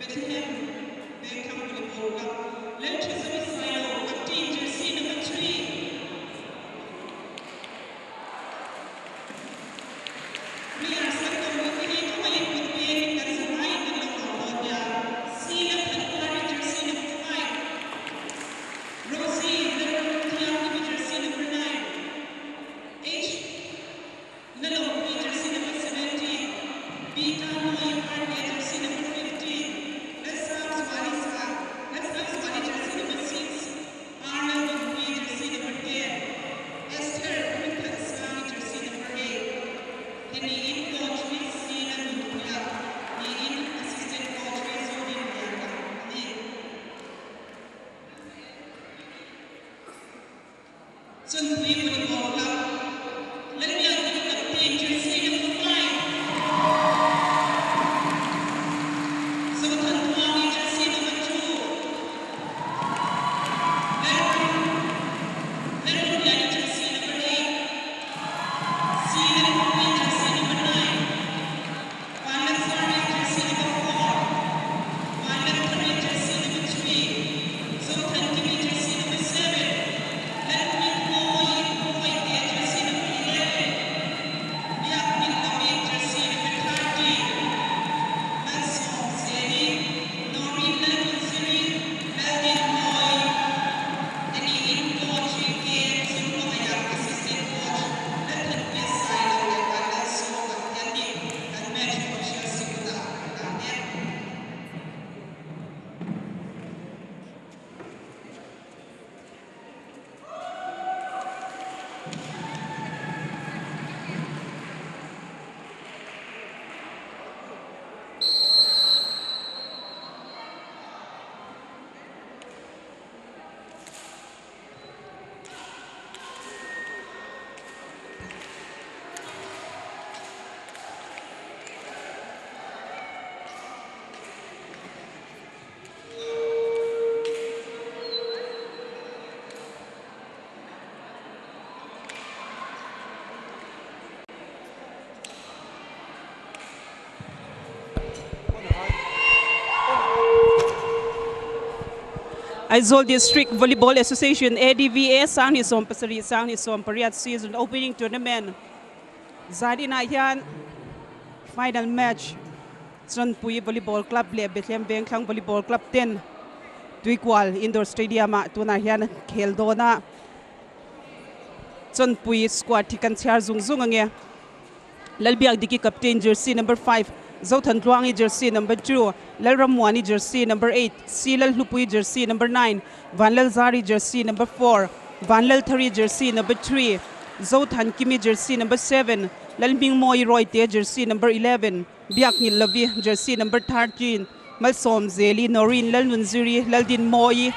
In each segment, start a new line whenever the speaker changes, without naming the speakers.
Bethlehem Vengthlang Volleyball Club, Lalthazawi Sailo, Captain, Jersey number 3. Players kan ko lut te hi khawngaihin kut pengin kan zavaiin kan lo ko dawn nia. C Lalthanpuari, Jersey number 5. Rosie Lalramthianghlim, Jersey number 9. H Lalawmpui, Jersey number 17. B Tlangmawii Varte, Jersey number 15. Lalsangzuali Sang, Lalsangzuali, Jersey number 6. R Lalnunpui, Jersey number 10. Esther Hmingthansangi, Jersey number 8. Te niin coach hi C Lalnunpuia niin assistant coach hi Zodinliana a ni. Chawnpui Volleyball Club, Lalbiakdiki Captain, Jersey number 5. Zothantluangi, Jersey number 2. Lalram Lalramliani, Jersey number 8. C Lalhupui, Jersey number 9. Vanlalsari, Jersey number 4. Vanlalthari, Jersey number 3. Zothankimi, Jersey number 7. Lalhmingmawii Roite, Jersey number 11. Biaknilawii, Jersey number 13. Malsawmzeli, Noreen Lalnunziri, Laldinmawii te niin coach hi K Zirhmangaiah, assistant coach Lalthanpuia Sailo leh Vanlalsawma te an ni. Kan match official sikutah kan dah mek.
Aizawl District Volleyball Association, ADVA, 2017 2018 season opening tournament zaninah hian final match Chawnpui Volleyball Club leh Bethlehem Vengthlang Volleyball Club ten Tuikual Indoor Stadium ah tunah hian an khel dawn a, Chawnpui squad hi kan chhiar zung zung ange. Lalbiakdiki captain jersey number 5, Zothantluangi jersey number 2, Lalrammuani jersey number 8, C Lalhlupui jersey number 9, Vanlalzari jersey number 4, Vanlalthari jersey number 3, Zothankimi jersey number 7, Lalhmingmawii Roite jersey number 11, Biakngillavi jersey number 13, Malsawmzeli Noreen Lalnunziri Laldinmawii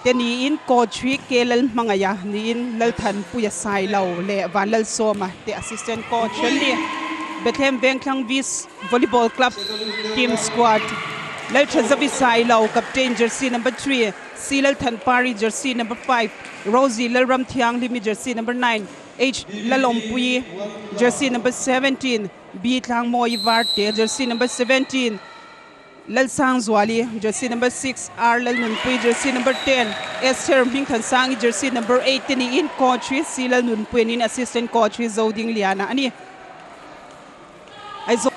te niin coach hi K Lalhmangaia niin Lalthanpuia Sailo leh Vanlalsawma te assistant coach an ni. Bethlehem Vengthlang Vis Volleyball Club team squad Lalthazavi Sailo captain jersey number 3, C Lalthanpari jersey number 5, Rosie Lalramthianghlimi jersey number 9, H Lalawmpuii jersey number 17, B Tlangmawii Varte jersey number 17, Lalsangzuali jersey number 6, R Lalnunpui jersey number 10, Esther Hmingthansangi jersey number 8 te niin coach hi C Lalnunpui niin assistant coach hi Zodingliana a ni. Aizawl.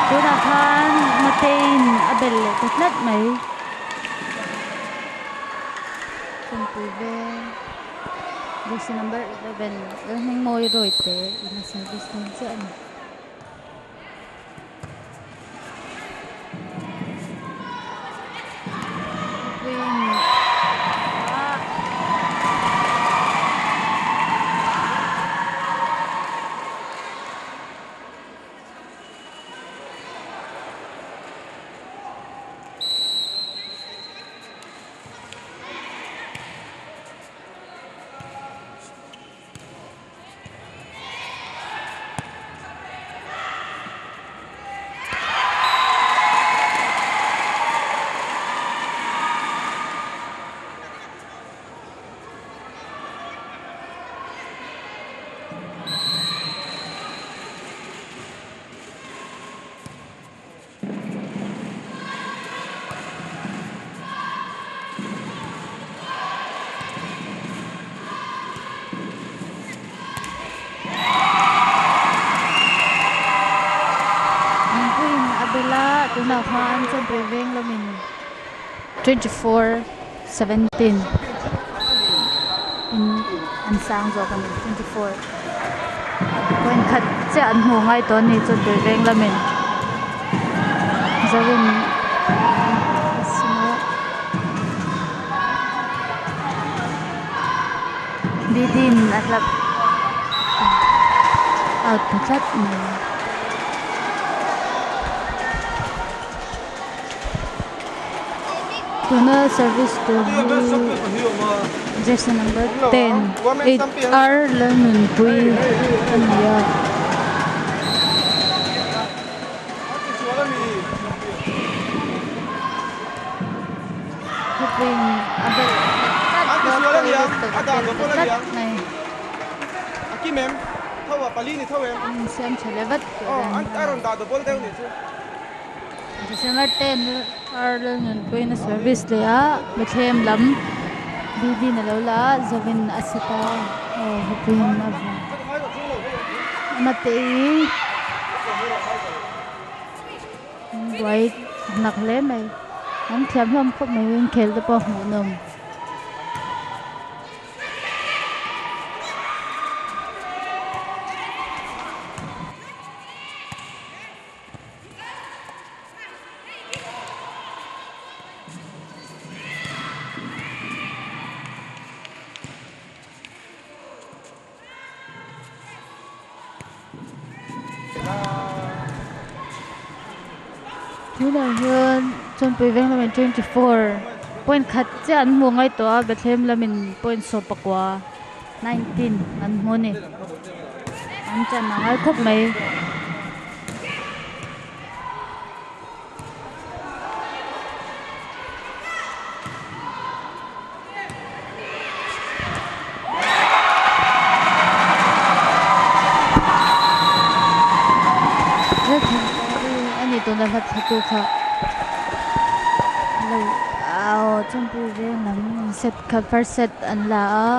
Tunah khan Matein a bel leh ta tlat mai. Chawnpui veng jersey number 11 Lalhmingmawi Rawite in a service dawn chiah a ni. Nunpuiin a bel a, tunah khan Chawnpui veng lamin 24:17 in an sang zawk a ni 24 point khat chiah an hmuh ngai tawh a ni Chawnpui veng lamin Zorin a sin a. Bidin a hlap out ta tlat mai. Tuna service tur hi jersey number 10 8 R Lalnunpui a ni a. Thupuiin a belh tlat tlat a pawi lutuk a bel ta tlat mai. An insiam tha leh vat tur a ni. December 10 ar Lalnunpuiin a service leh a, Bethlehem lam BD-in a lo la a, Zovin a set a, aw Hupuiin a vuah. Matei Buai nak hle mai. An thiam hlawm khawp mai inkhel te pawh hmuhnawm. Tunah hian Chawnpui veng lamin 24 point khat chiah an hmuh ngai tawh a Bethlehem lamin point 19 19 an hmu a ni an chan a ngai khawp mai. Ani tuna hla thla tu kha lo aw Chawnpui veng lam set kha first set an la a.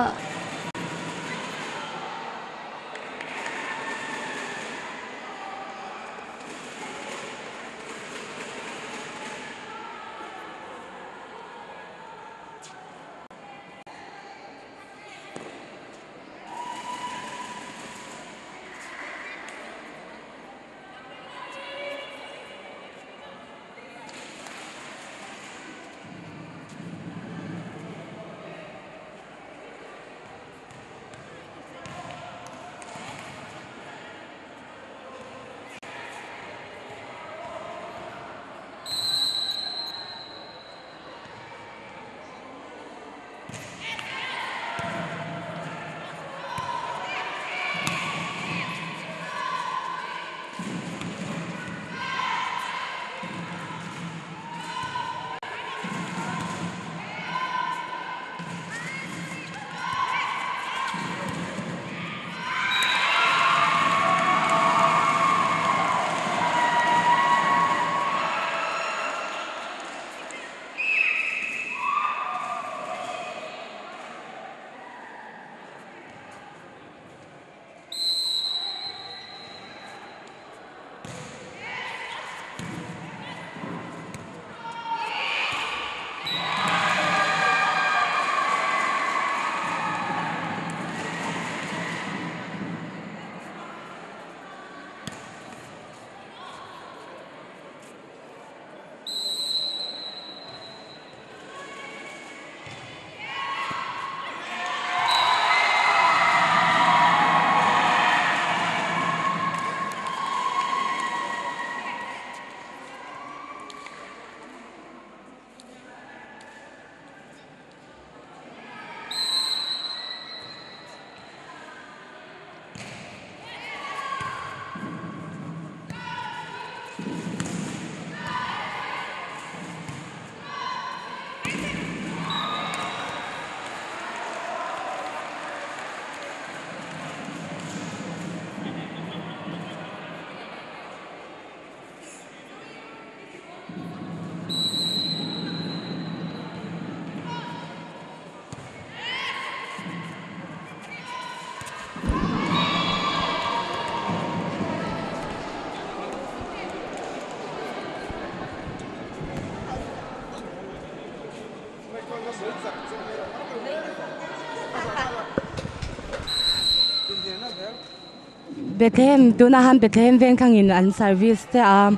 Bethlehem tuna han Bethlehem veng thangin an service te a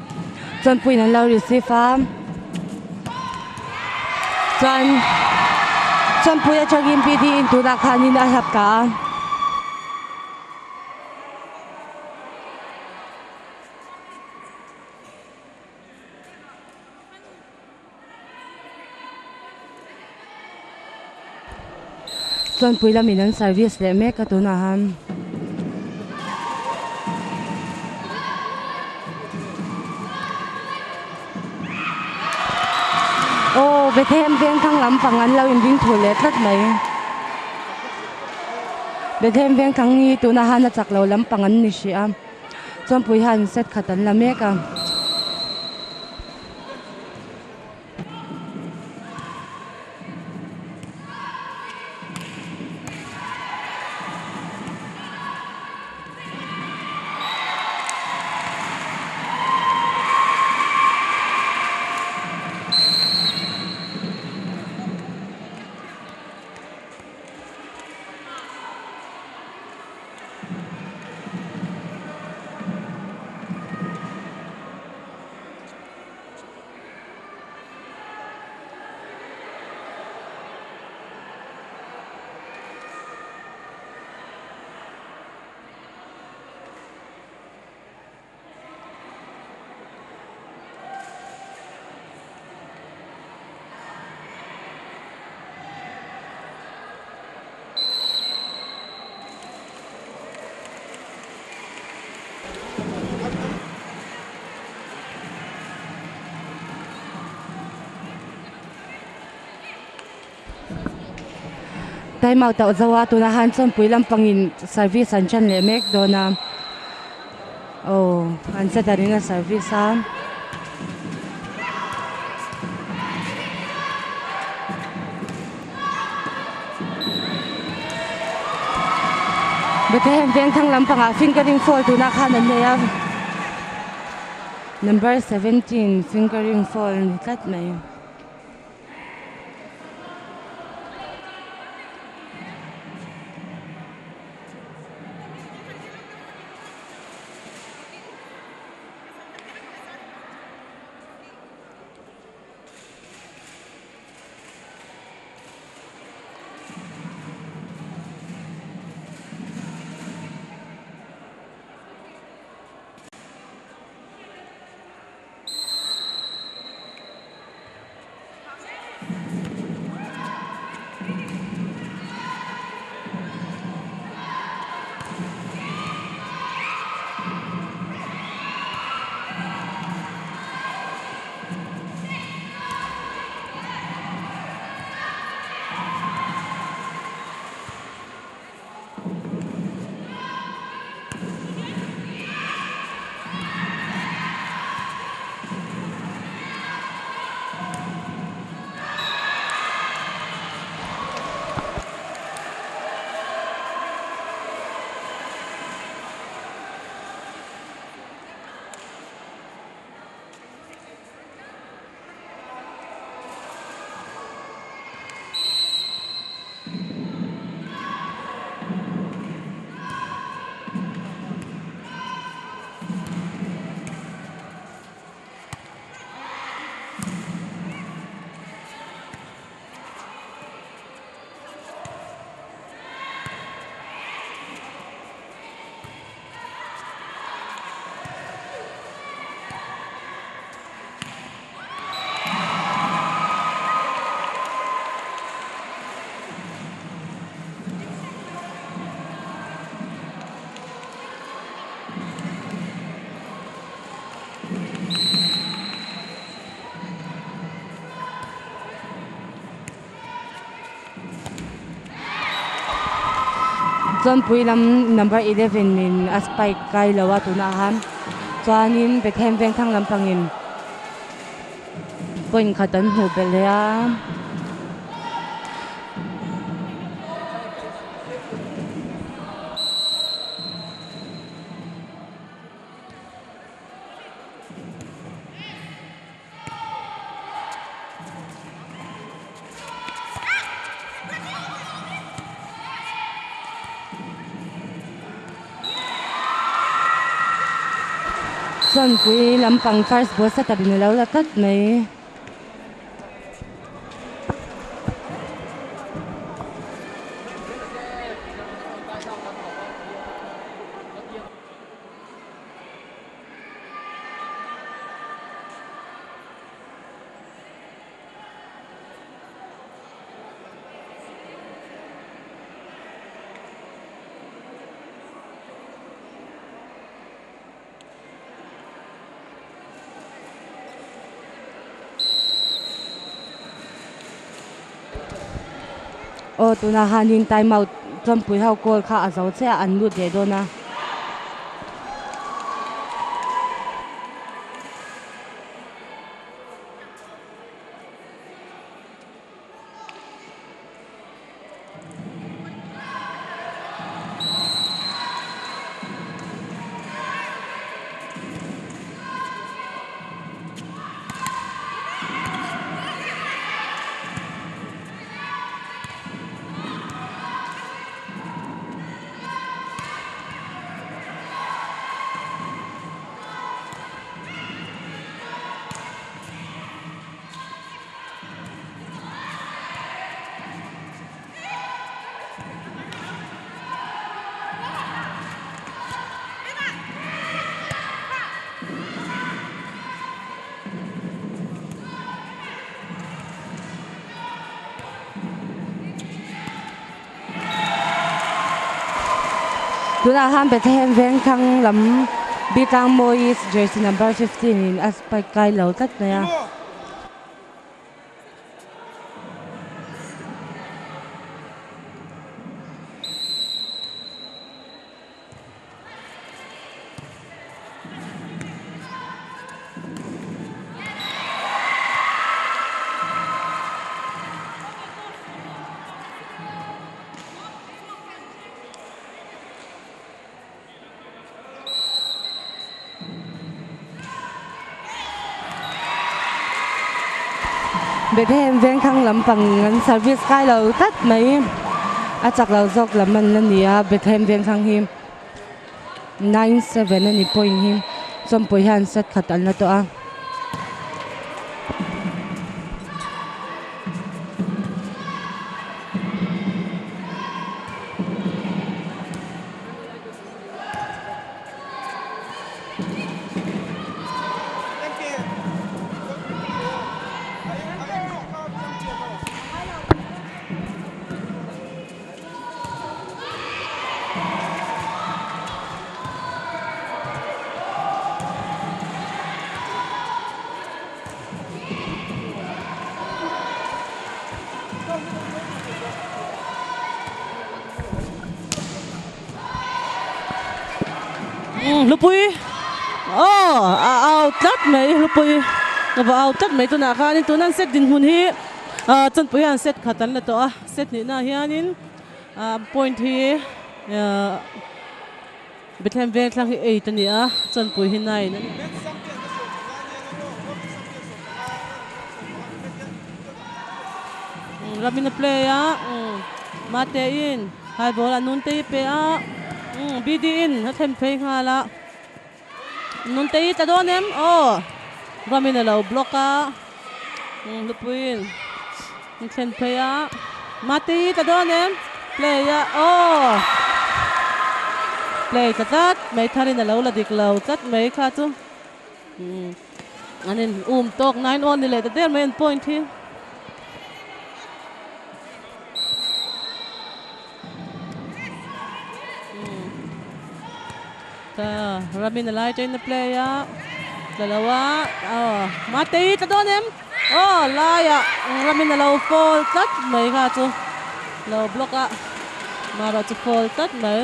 Chawnpuiin an lo receive a chuan Chawnpui atangin PD in tunah khanin a hlap ta a. Chawnpui lamin an service leh mek a tunah han. Aw Bethlehem veng thlang lampang an lo inring thu leh tlat mai. Bethlehem veng thlang hi tunah han a chak lo lampang an ni hrih a. Chawnpui hian set khat an la mek a. Time out a zo a tunah hian chawnpui lampangin service an ṭan leh mek dawn a aw an set a ring a service a. Bethlehem veng thlang lampangah fingering fall tunah khan an nei a number 17 fingering fall ni tlat mai. Chawnpui lam number 11 in a spike kai lo a tunah khan chuanin Bethlehem veng thlang lampangin point khat an hmuh belh leh a. Chawnpui lampang first ball setter in alo la tlat mai. Aw tunah hianin time out Chawnpui ho call kha a zo chiah an lut leh dawn a. Tunah khan Bethlehem Vengthlang lam Bitlang Mawi jersey number 15 in a spike kai lo tlat mai a. Bethlehem Vengthlang lampang an service kai lo tlat mai a chak lo zawk lam an la ni a Bethlehem Vengthlang hi 9-7 a ni point hi Chawmpui hian set khat an la tawh a.
Hlupui aw a au tlat mai Hlupui a va au tlat mai tunah khanin tuna an set dinhmun hi Chawnpui hian set khat an la tawh a set hnihna hianin point hi Bethlehem Vengthlang hi 8 a ni a Chawnpui hi 9 a ni. Ramin a play a Mate in high ball a Nuntei pe a BD in a thlen phei nghal a Nuntei tla dawn em aw Ramin a lo block a Hlupuiin a thlen phei a Mate tla dawn em play a aw play tla tlat mai tharin a lo la dik lo tlat mai kha chu an in tawk 9 on ni leh ta der mai an point hi. Ta Ramin a lai chain a play a tlalawa aw Matei tla dawn em aw laia Ramin a lo fall tlat mai kha chu lo block a mara chu fall tlat mai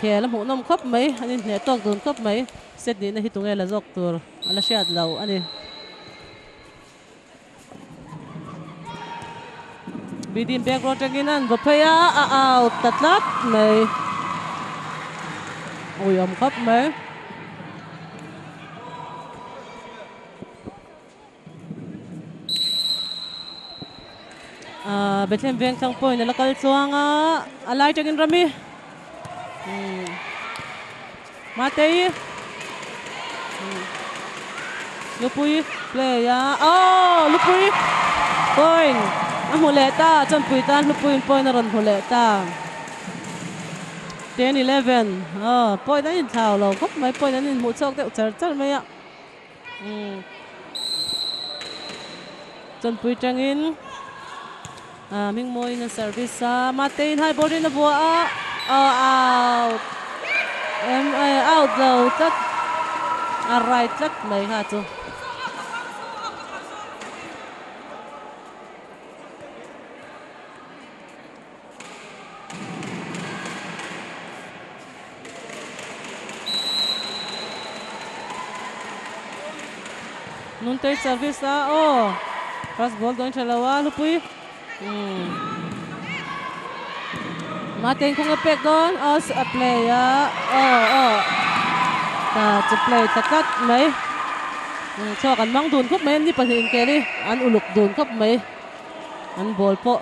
khel a hmuh nawm khawp mai an inhneh tawk dun khawp mai set nihna hi tunge la zawk tur a la hriat lo a ni. Bidin back row atangin an va phei a a out ta tlat mai ui awm khawp mai. Bethlehem Vengthlang point a la kal chuang a a lai atangin Rami. Matei. Lupui play a. Oh, Lupui. Point. A hmu leh ta. Chawnpui tan Lupuiin point a rawn hmu leh ta. 10 11. Oh, point an inthlau lo khawp mai. Point an inhmuh chhuak deuh char char mai a. Umm. Chawnpui tangin ah Hmingmawiin a service a, Mateiin high ball in a vuah a, oh out. Em eh out lo tlat a right tlat mai kha chu. Nuntei service a aw first ball dawn tha lo a hlupui umm Matein kawng a pek dawn a a play a aw aw ta chu play ta tlat mai umm chhuak an mang dun khawp mai an ni pahnih inkel hi an uluk dun khawp mai an ball pawh.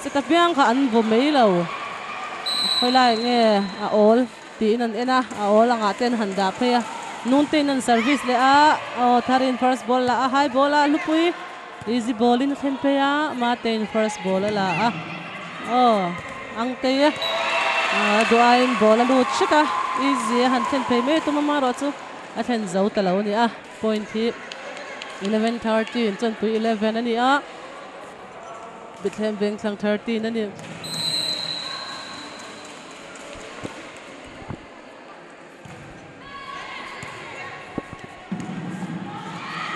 Set apiang kha an vaw mai lo. Khawilai nge a awl tiin an en a, a awl angah te an han dah phei a. Nungtein an service leh a, aw Tharin first ball la a, high ball a hlupui easy ball in a thlen phei a, Matein first ball a la a, aw Angtei a duhaiin ball a lut hret a, easy a han thlen phei mai tum a, amaherawhchu a thlen zo ta lo a ni a. Point hi 11 13 Chawnpui 11 a ni a, Bethlehem Vengthlang 13 a ni.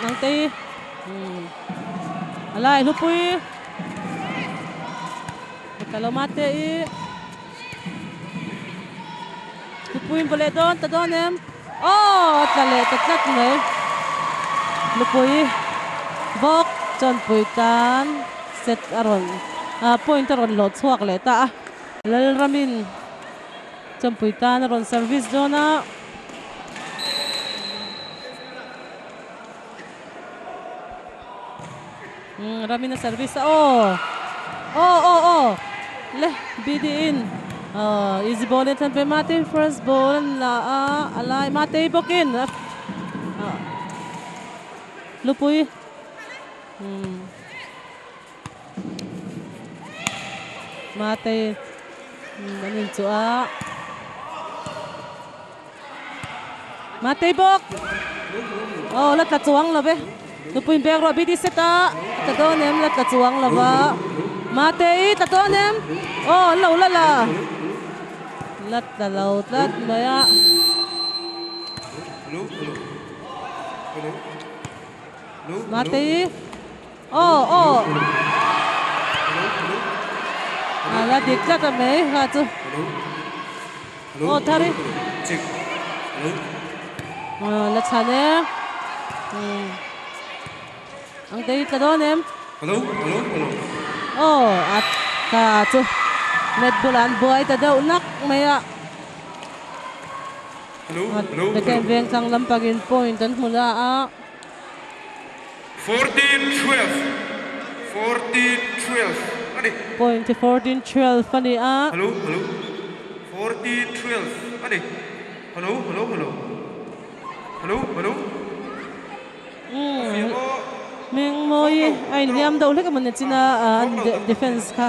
Nangtei a lai hlupui Kalawma te i Lupuiin vaw leh dawn ta dawn em? Aw a tla leh ta tlat mai. Lupui bawk Chawnpui tan set a rawn ah point a rawn hlawh chhuak leh ta a. Lalramin Chawnpui tan a rawn service dawn a. Ramin a service a aw aw aw aw le BD in easy ball in a thlen phei Matei first ball an la a a lai Matei bawkin Lupui Matei an inchuh a. Matei bawk aw la tla chuang lo ve nupui bag rawh BD set a tla dawn em la tla chuang lo va Matei tla dawn em aw an lo la la la tla lo tlat mai a. Matei aw aw a la dik tlat a mai kha chu. Aw thar i. Aw la chhan e. Ang te hi tla dawn em? Aw a ta chu net bulah an buai ta deuh nak mai a. Bethlehem veng tlang lampangin point an hmu la a. Point hi 14-12 a ni a. Hming mawi a inhliam deuh hlek emaw ni chin a an defence kha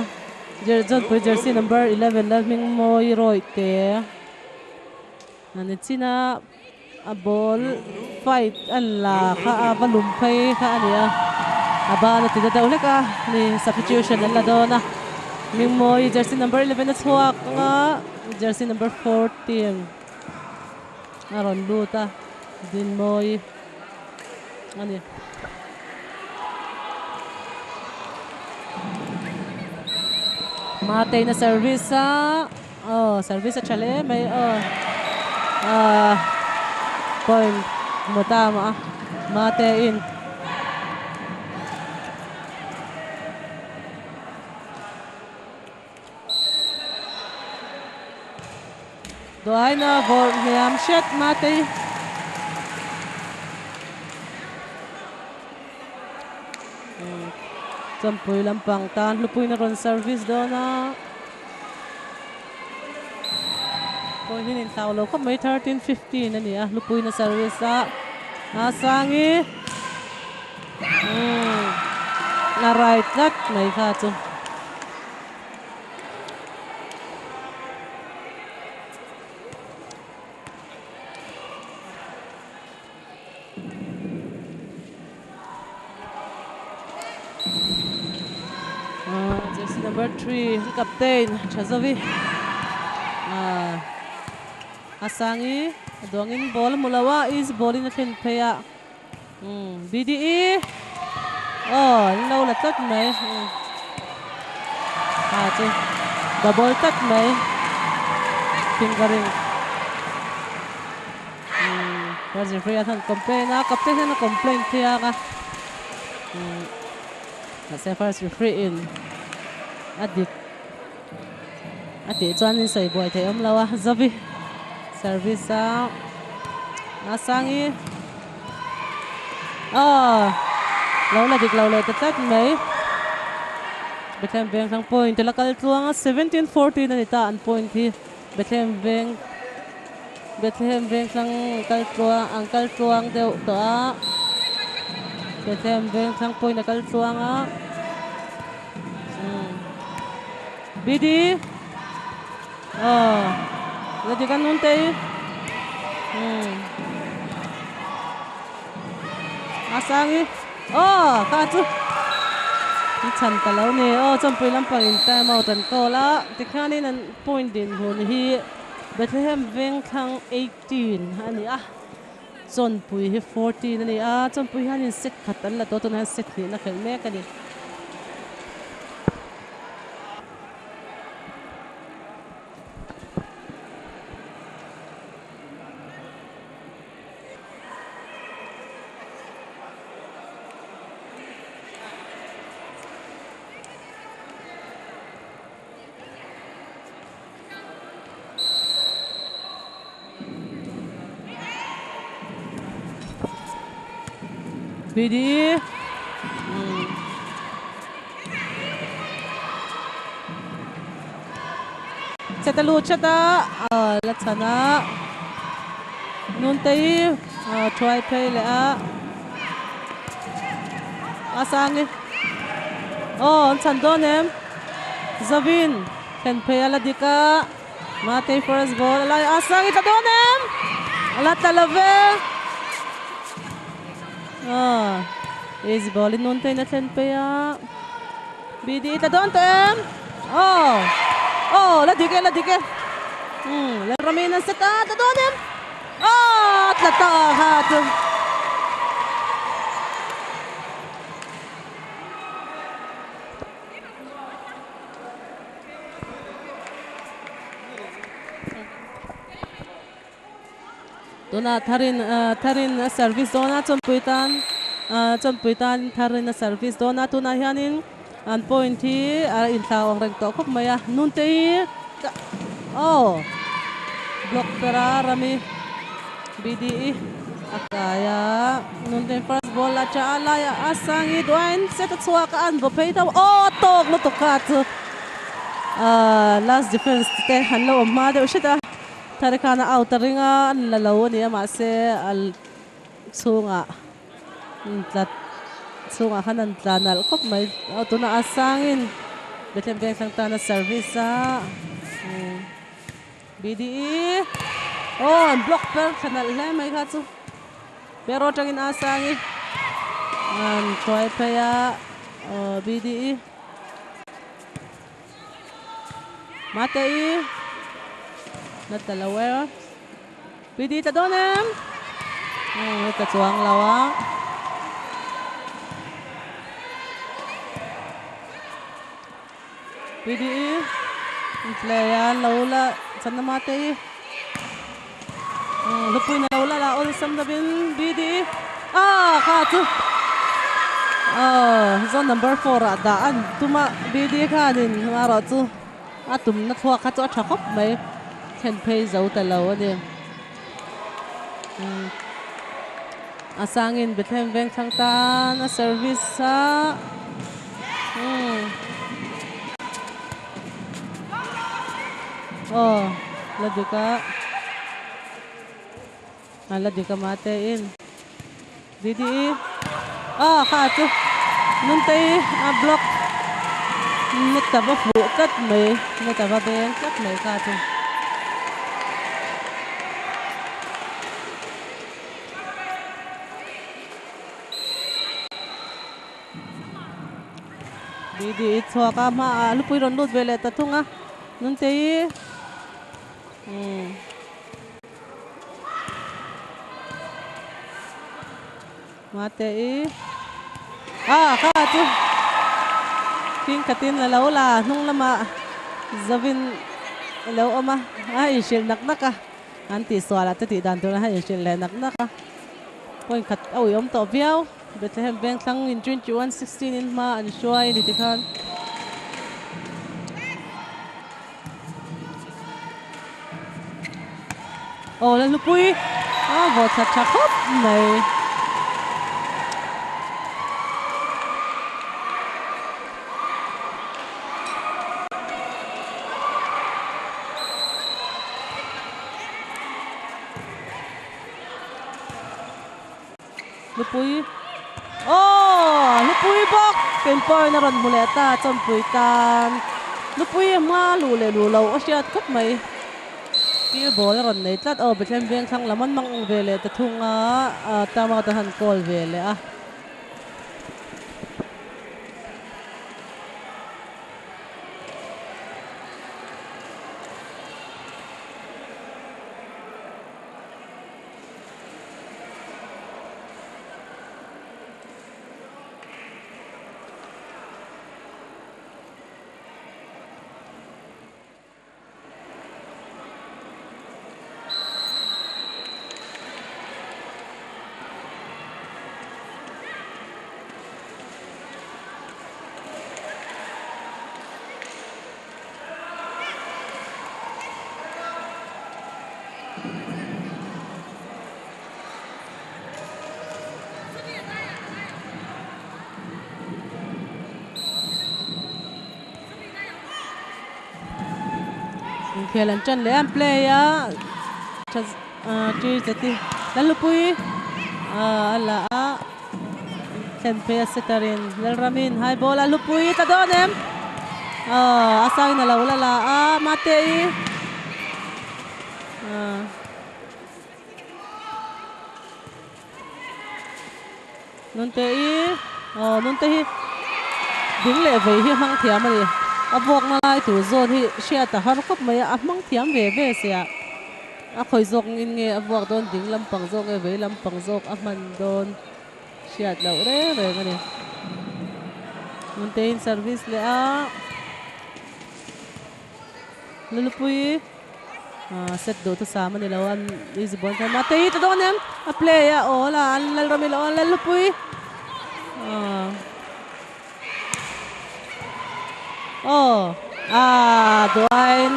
Jodhpur jersey number 11 la hming mawi rawih te a ni chin a. A ball fight a la kha a va lum phei kha a ni a, a ban a ti na deuh hlek a ni, substitution an la dawn a, Mingmawi jersey number 11 a chhuak ang a, jersey number 14 a rawn lut a, Dinmawi a ni. Mateina service a. Aw service a tha hle mai aw ah point hmu ta mah a mate in. Duaina vawrh hniam hriat mate hi. Champui lampang tan hlupuiin a rawn service dawn a. Point in inthlau lo khawp mai 13 15 a ni a Hlupuina service a Asangi a right tlat mai kha chu. Jersey number 3 captain Chazovi Asangi duangin ball mulawa is ball in a thlen pheya BDE oh lo la tlat mai ha chu double tlat mai fingering Referee an han complain a captain hian a complain thiang a mahse first referee in a dik a tih chuan in sawi buai theih awm lo a Zovi service a Asangi aw lo la dik lo leh ta tlat mai Bethlehem Vengthlang point la kal tluang a 17-14 a ni ta an point hi Bethlehem Veng Bethlehem Vengthlang kal tluang an kal tluang deuh tawh a Bethlehem Vengthlang point a kal tluang a BD aw la dik a nun te hi a sangi aw kha chu an chhan ta lo ni aw champui lampang in time out an call a tikhianin an point din hun hi Bethlehem Vengthlang 18 a ni a Chawnpui hi 14 a ni a Chawnpui hianin set khat an la tawh tunah hian set hnihna khelh mek a ni. BD. Chatalu chata la chana nun tei thuai phei le a asangi oh an chan dawn em Zavin thlen phei a la dik a Matei first ball a lai asangi tla dawn em a la tla lo ve easy ball in nun teiin a thlen phei a BD tla dawn tawh em aw aw la dik e la dik e Lalramin an set a tla dawn em aw tla ta kha chu. Tuna tharin tharin a service dawn a chawnpui tan chawnpui tan tharin a service dawn a tunah hianin an point hi a inthlau ang reng tawh khawp mai a nunte hi aw block ber a rami BDE a kai a nunte first ball a tha a laiah a sangi duain set a chhuak a an vaw phei deuh aw a tawk lutuk kha chu last defense te an lo awm hma deuh hret a. Thari khan a out a ring a, an la lo a ni a mahse a chhungah tlat chhungah khan an tla nalh khawp mai. Aw tunah a sangin Bethlehem Vengthlang tana service a BDE aw an block per thla nalh hle mai kha chu pero atangin a sangi an hruai phei a aw BDE. Matei na ta lo e PD ta dawn em ta chuang lo a PD play a lo la chana Matei lupui na lo la la awlsam lovin BD a kha chu zone number 4 ah dah an tuma BD khanin erawh chu a tumna thluak kha chu a tha khawp mai thlen phei zo ta lo a ni a sangin Bethlehem Vengthlang tan a service a aw la dik a. Ala dik a mate in DDE a kha chu Nuntei a block net a va fuh tlat mai net a va beng tlat mai kha chu. DDE chhuak a hmaah lupui rawn lut ve leh ta thung a Nuntei umm. Mate i a kha chu king khatin a lo la hnung lamah zavin a lo awm a a inhrilh nak nak a an tihsual ah te tih dan tur a inhrilh leh nak nak a point khat a ui awm tawh viau Bethlehem Vengthlang in 21-16 in hma an hruai a ni tikhan. Aw la hlupui a vaw thla tha khawp mai. Hlupui aw hlupui bawk pinpoint a rawn hmu leh ta chawnpui tan hlupui a hma luh leh luh loh a hriat khawp mai kil ball a rawn nei tlat aw Bethlehem veng thlang lam an mang ve leh ta thung a time out an han call ve leh a. Inkhel an tan leh a an play a tha zeti Lalupui a la a thlen phei a setter in Lalramin high ball a Lupui ta dawn em a sangin a lo la la a Mate-i. Nunte i aw nunte hi ding leh vei hi hmang thiam a ni. A vuakna lai tur zawn hi hriat a har khawp mai a, a hmang thiam ve ve sia. A khawi zawk in nge a vuak dawn ding lampang zawk nge vei lampang zawk a hman dawn hriat loh reng reng a ni. Nunte in service leh a. Lulupui set duh thusam a ni lo a easy bawn khan mate hi ta dawn em a play a awl a an lalram ilo a Lalupui aw a duain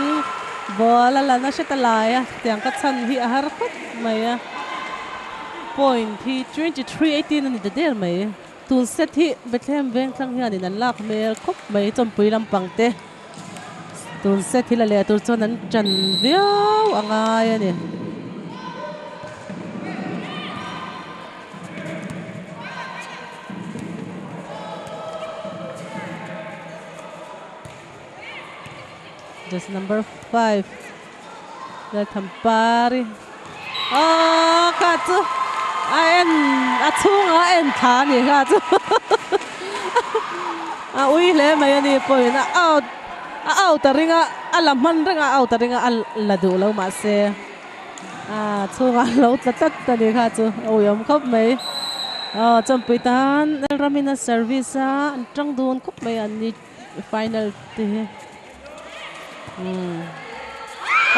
ball a la nasa ta lai a tiang ka chhan hi a har khawp mai a point hi 23-18 a ni ta der mai tun set hi Bethlehem Vengthlang hianin an lak hmel khawp mai chawmpui lampang te. Tun se thil a leh tur chuan an tan viau a ngai a ni. Just number 5 Lalthampari oh kha chu a en a chhungah a en thla a ni kha chu a ui hle mai a ni pawhin a out a out a ring a a la hman reng a out a ring a a la duh lo mahse a chhungah a lo tla tlat a ni kha chu a uiawm khawp mai aw chawnpui tan Lalramina service a an tang dun khawp mai an ni. Final te hi umm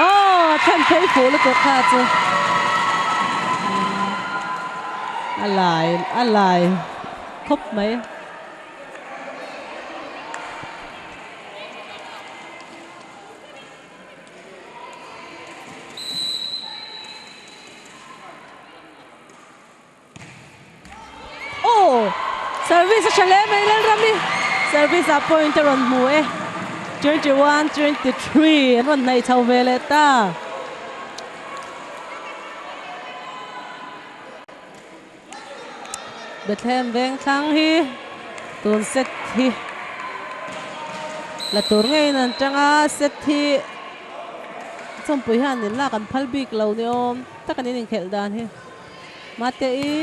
aw thlen phei fuh lutuk kha chu a lai a lai khawp mai. Aw! Service a tha hle mai Lalrami. Service ah point a rawn hmu e. 21, 23 an rawn hnaih chho ve leh ta. Bethlehem veng thlang hi tun set hi la tur ngei nan tanga set hi champui hian in lak an phal bik lo ni awm tak an in khelh dan hi mate i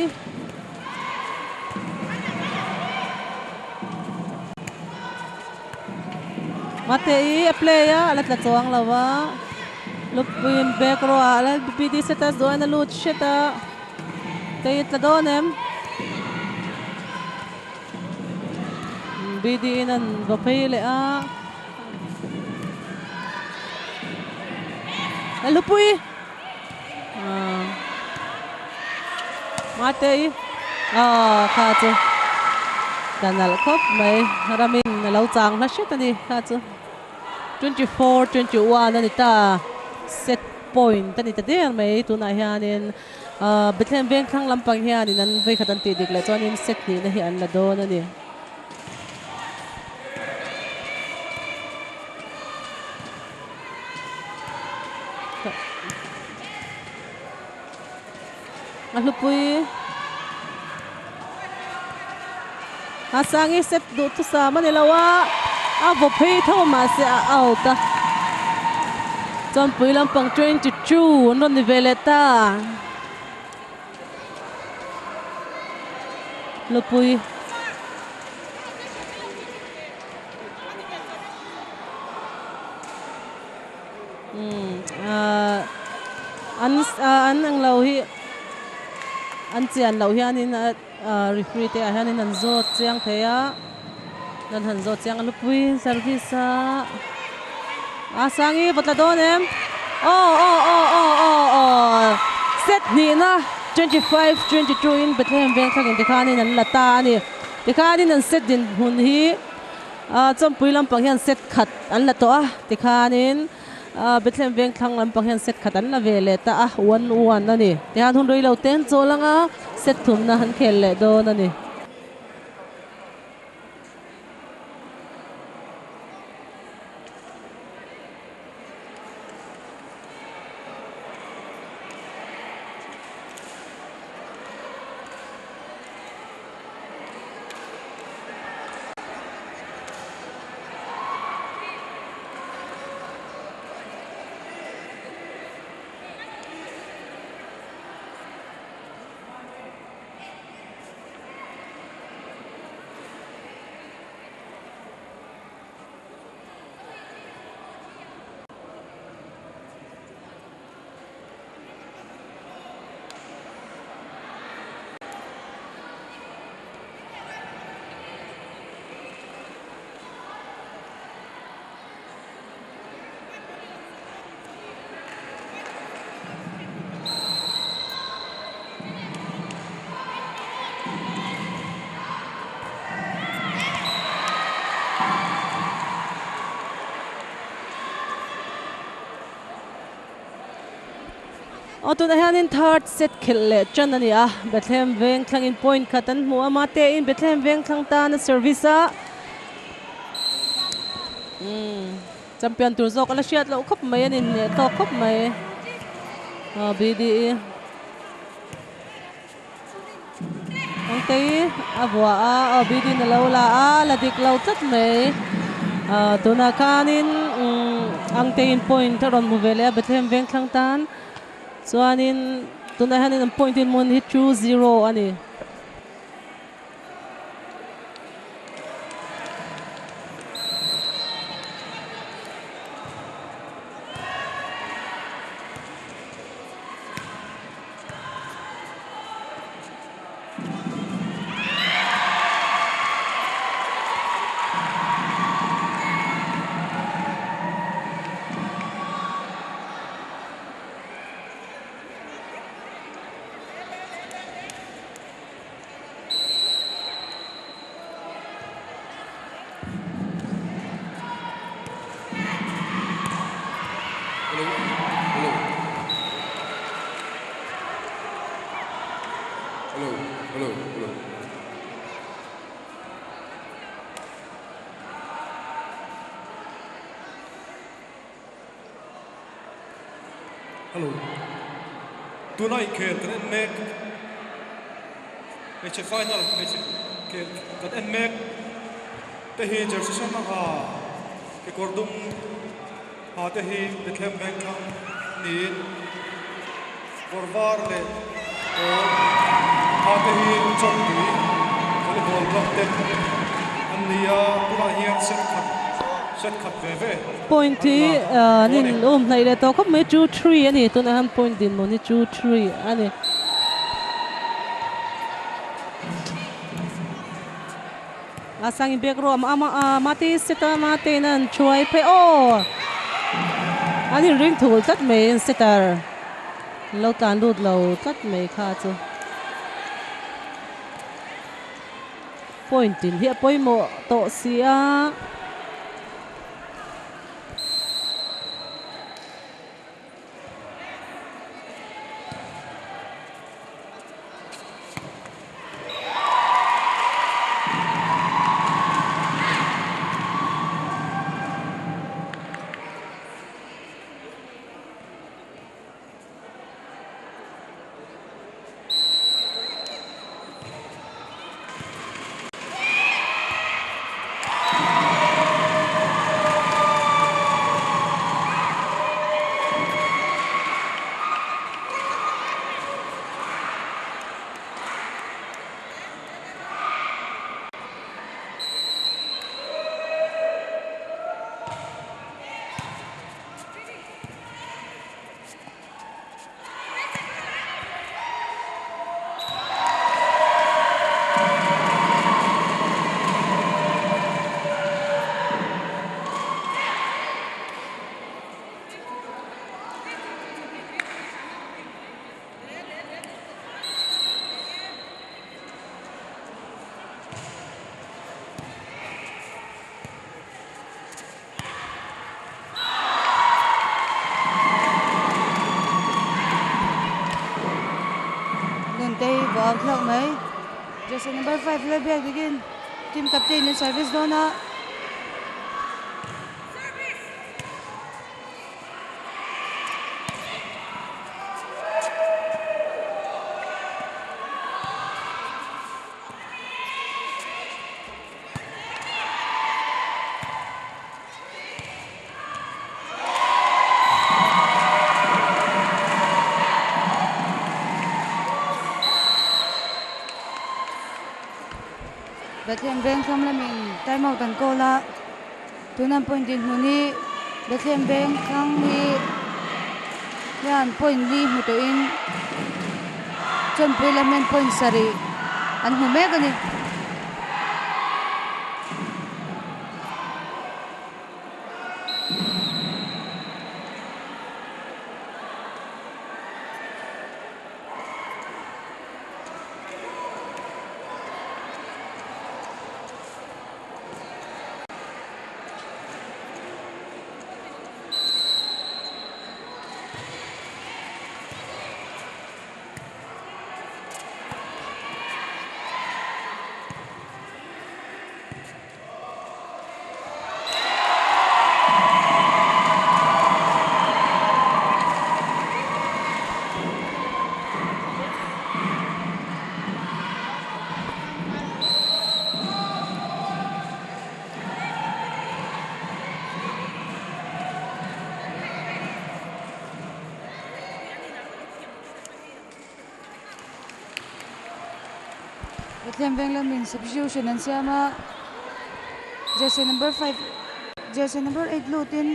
mate i a play a ala tla chuang lova lupuin back row a ala BD setas doin a lut sheta te tla dawn em BD in an va phei leh a lupui mate i kha chu tanal khawp mai ramin a lo chang hla hret ani kha chu 24-21 ani ta set point ani ta der mai tunah hianin Bethlehem veng thlang lampang hianin an vei khat an tih dik leh chuanin set hnih na hi an la dawn ani. A hlupui a sangi set duh chu sam ani lo a a vaw phei tho mahse a out a chawnpui lampang 22 an rawn ni ve leh ta hlupui an an ang lo hi an chian loh hianin referee te ah hianin an zawt chiang thei a an han zawt chiang a lupui service a a sangi va tla dawn em aw aw aw aw aw aw set hnihna 25-22 in Bethlehem veng thlangin tikhanin an la ta ani tikhanin an set din hmun hi champui lampang hian set khat an la tawh a tikhanin Bethlehem veng thlang lampang hian set khat an la ve leh ta a 1-1 ani tihan hun rei lo ten chawl anga set thumna han khel leh dawn ani. O tuna hianin third set khel leh chan ani a Bethlehem veng thlangin point khat an hmu a mate in Bethlehem veng thlang tan a service a champion tur zawk ala hriat loh khawp mai anin hneh tawk khawp mai BDE Angtei a vua a BD na lo la a la dik lo tlat mai tuna khanin Angtei in point a rawn hmu ve leh a Bethlehem veng thlang tan chuanin tuna hianin an point in mun hi 2-0 ani.
Hello. Tunai khel kan en mek. Hmeichhe final hmeichhe khel kan en mek te hi jersey sen a ha kekawr dum ha te hi Bethlehem Vengthlang niin kawr var leh pawl ha te hi Chawnpui volleyball club te an ni a, tunah hian set khat set khat ve ve
Point
an
hi
la
an
dawn e.
in um hnaih leh tawh khawp mai 2-3 a ni tunah hian point dinhmun hi 2-3 a ni. A sang in bek rawh a mate setter mate in an thuai phei aw an in ring thul tlat mai an setter lo tlan lut lo tlat mai kha chu point in hi a pawimawh tawh si a.
Nuntei bawh out hlauh mai. Jersey number 5 la biak dikin team captain in service dawn a. Bethlehem Veng thlam lamin time out an call a, tunan point dinhmun hi Bethlehem Veng thlang hi hian point li hmu tawhin Chawnpui lam hian point sarih an hmu mek a ni. Bethlehem Veng lamin substitution an siam a, jersey number 5 jersey number 8 lutin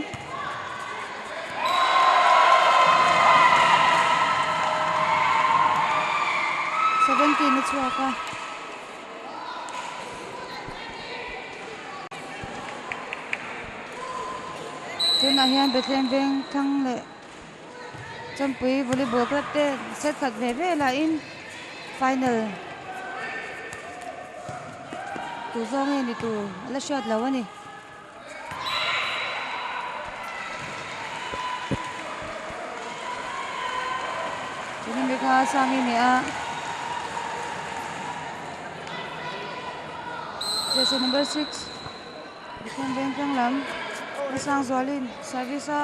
17 a chhuak a. Tunah hian Bethlehem Veng thlang leh Chawnpui volleyball club te set khat ve ve lahin final tur zawng nge ni tur a la hriat lo a ni. Tuna mi kha Sangi ni a jersey number 6 Bethlehem Veng tlang lam Lalsangzualin service a.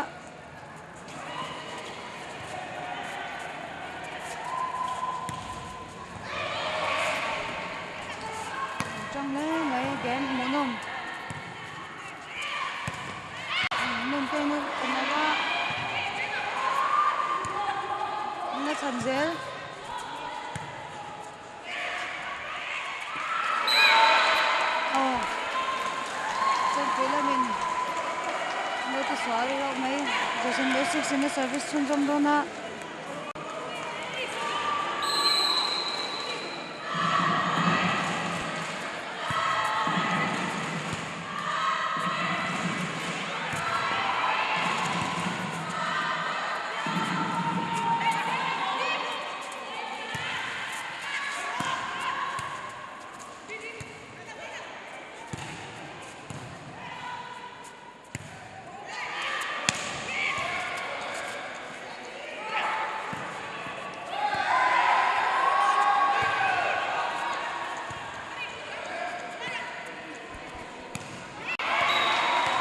game hmuhnawm Nunte na awm a na chhan zel. Aw chawnpui lamin lo ti sual reuh mai Jason leh six in a service chhunzawm dawn a.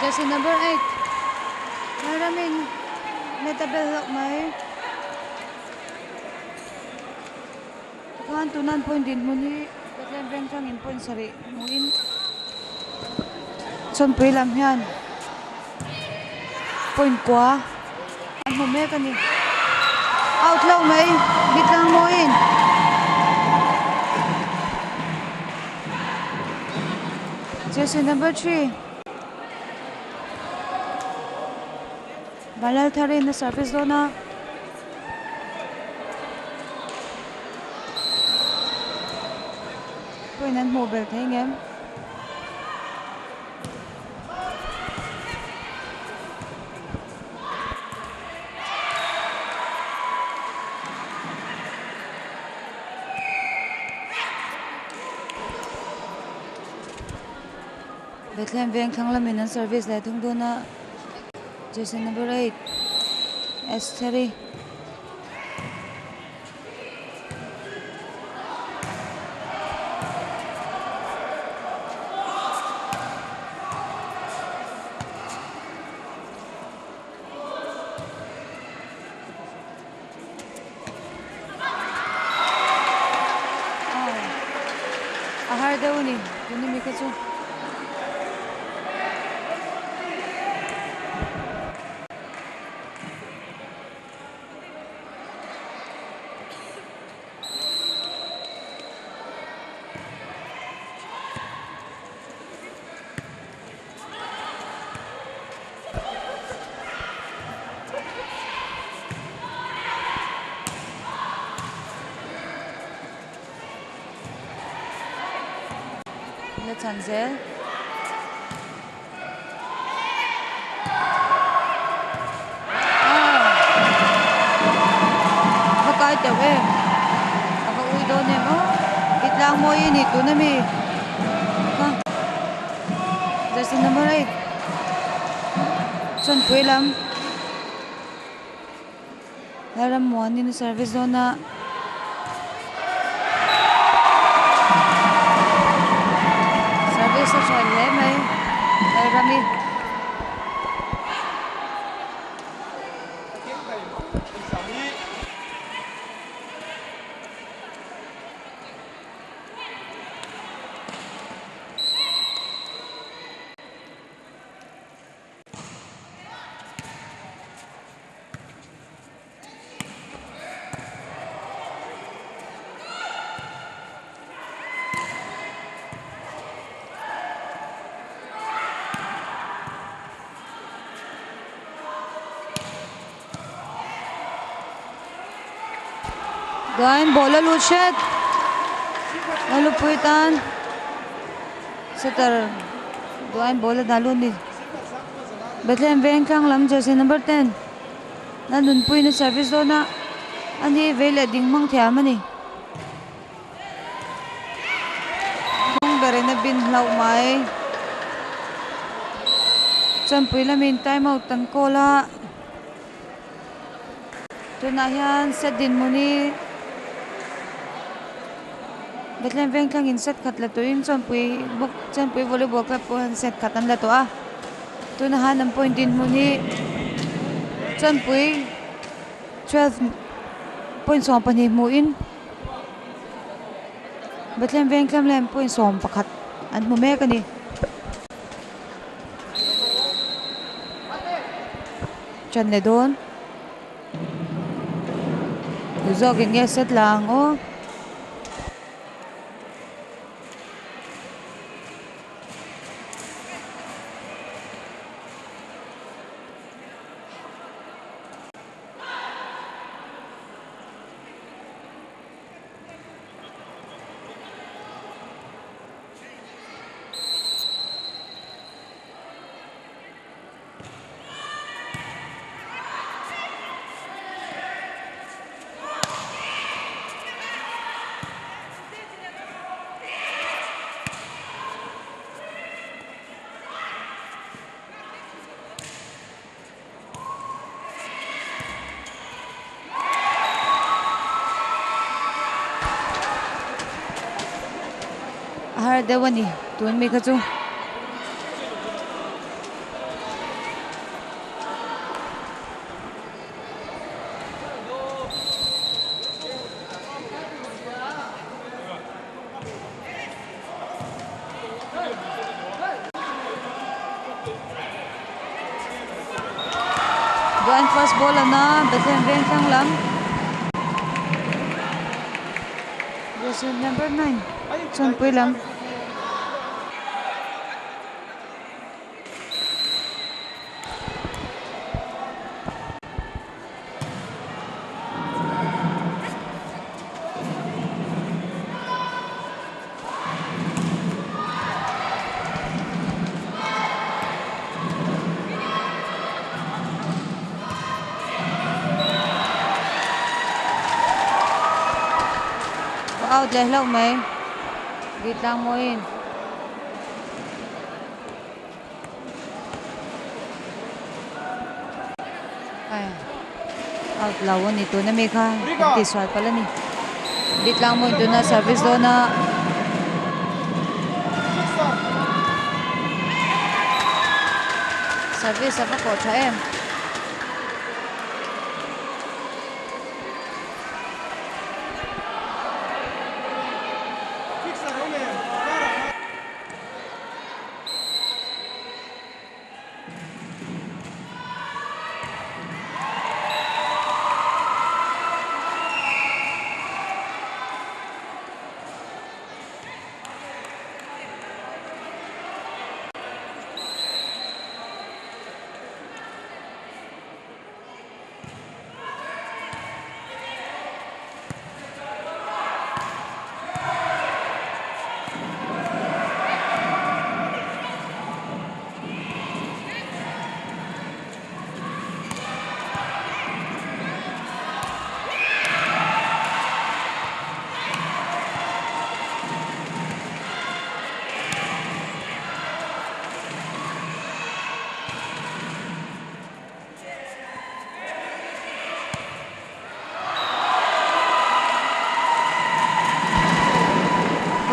Jersey number 8 Lalramin net a bel hlauh mai. Tikhan tunan point dinhmun hi Bethlehem Vengthlang in point sarih hmuhin Chawnpui lam hian point kua an hmu mek a ni. Out hlauh mai Bitlang mawiin. Jersey number 3 Balal tharin a service dawn a. Point an hmuh belh thei ngem. Bethlehem veng thlang lamin an service leh thung dawn a jersey number 8 Estheri. A har deuh a ni tuna mi kha chu. La chan zel. Va kai teuh em a va ui dawn em aw i tlang mawi a ni tuna mi kha jersey number 8 chawnpui lam Lalrammuanin a service dawn a. Service a tha hle mai Lalrami. Duain ball a lut hret a lupui tan setter duain ball a dah lut ni Bethlehem veng thlang lam jersey number 10. Na nunpuina service dawn a a ni vei leh ding hmang thiam a ni. Kawng berin a bin hlauh mai. Chawnpui lamin time out an call a. Tunah hian set dinhmun hi Bethlehem Vengthlangin set khat la turin Chawnpui bawk Chawnpui volleyball club pawh hian set khat an la tawh a. Tuna han an point dinhmun hi Chawnpui 12 point 12 hmuhin Bethlehem Vengthlam leh point 11.
An hmu mek a ni. Chan leh dawn. Tu zawkin nge set la ang aw. A har deuh a ni tun mi kha chu. Duan first ball ana Bethlehem veng thlang lam. Jersey number 9 Chawnpui lam. Out leh hlauh mai bit tlang mawiin. Ai out lo a ni tuna mi kha an tihsual palh a ni bit tlang mawiin tuna service dawn a. Service a va kawh tha em.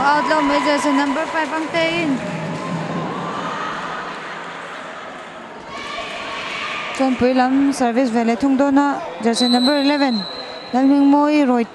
Out lo mai jersey number 5 ang te in. Chawnpui lam service ve leh thung dawn a jersey number 11 Lalhmingmawi Roy.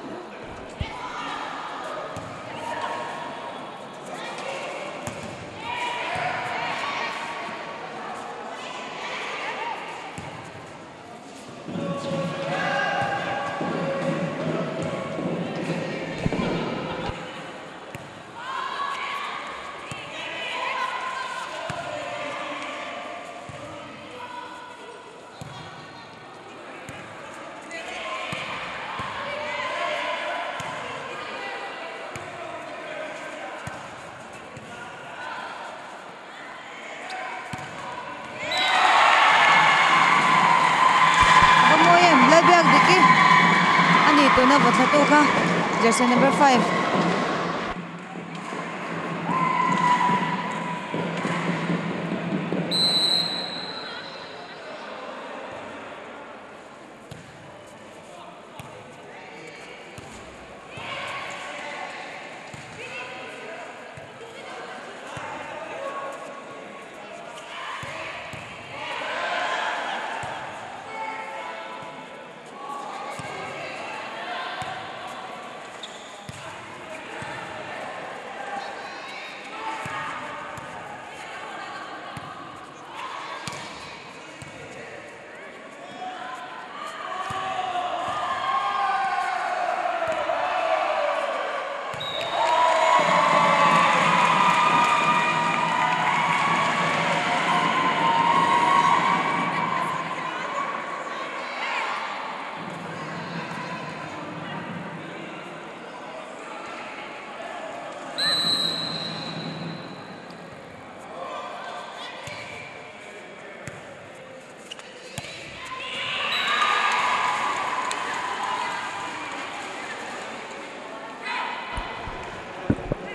Tuna vathla tu kha jersey number 5.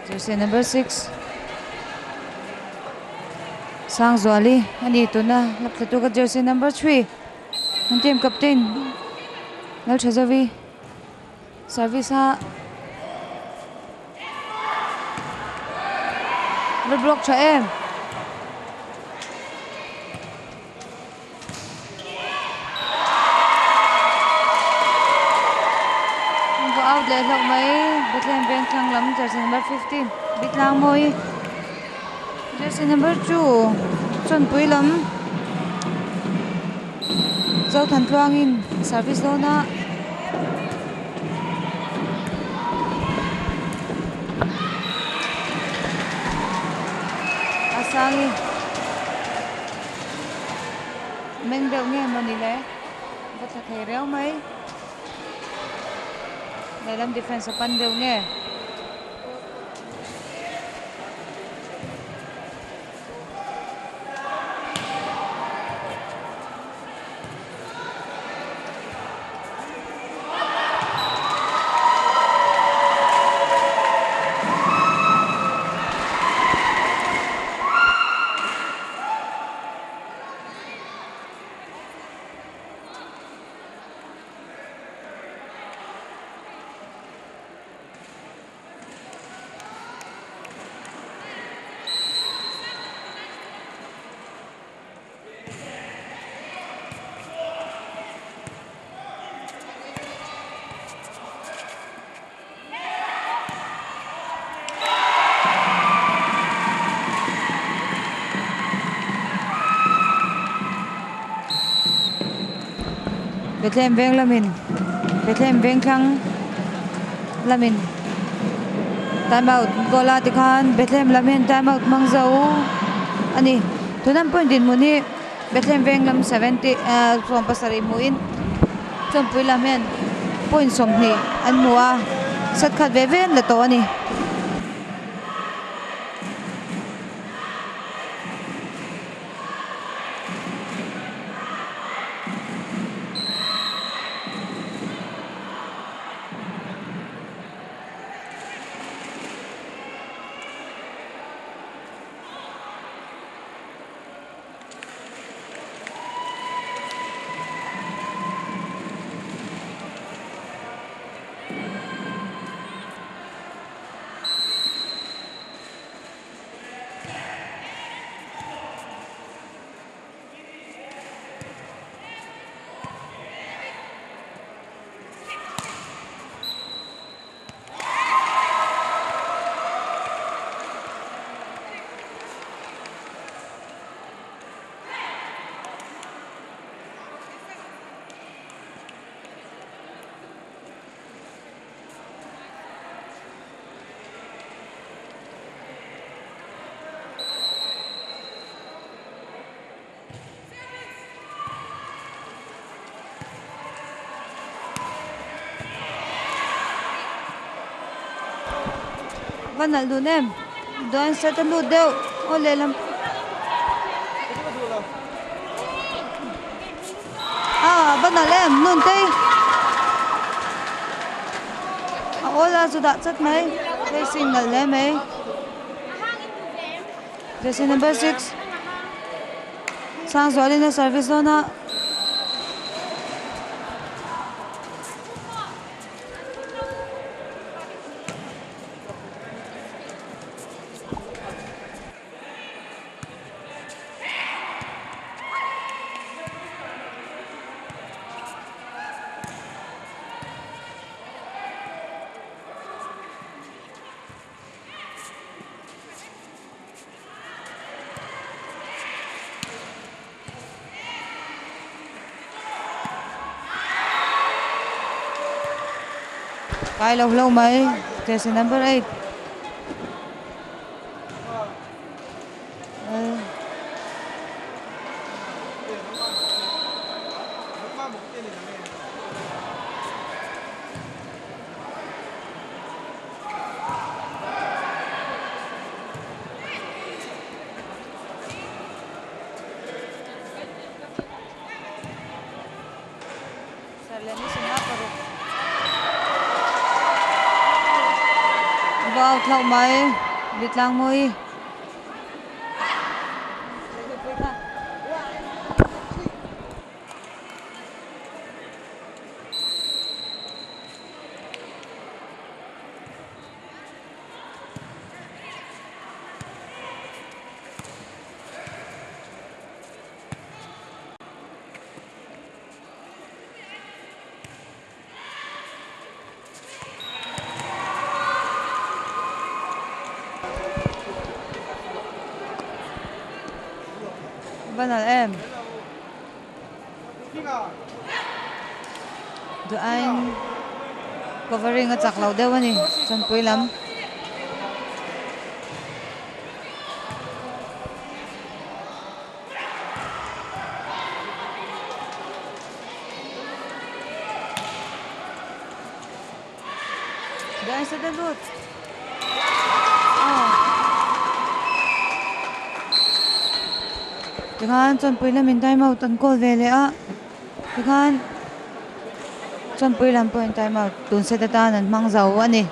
Jersey number 6 Sangzuali ani tuna lapthatu ka jersey number 3 an team captain Lalthazavi service ha block tha em go out leh hlauh mai Bethlehem Vengthlang lam jersey number 15 Bitlang Moi jersey number 2 Chawnpui lam Zothan tluangin service dawna asangi meng deuh nge mawni le va thla thei reu mai lehlam defense a pan deuh nge. Bethlehem Veng lamin Bethlehem Vengthlang lamin time out gola tikhan Bethlehem lamin time out mangzo ani tunam point din muni Bethlehem Veng lam 70 from pasari muin Chawnpui lam hian point sawmhnih an hmu a set khat ve ve an la tawh ani. Vanal dun em doan set an lut deuh aw lehlam a vanal em nun te a awl a chu dah chat mai facing nal hle mai jersey number 6 Sangzualin a service dawn a. Kai lo lo mai jersey number 8 Va out hlauh mai Bitlangmawi. Va nalh em? Duh aiin covering a chak lo deuh a ni Chawnpui lam. Duh aiin set a lut. Aw. Tikhan Chawnpui lamin time out an call ve leh a. Tikhan Chawnpui lam pawhin time out tun set atan an hmang zo a ni.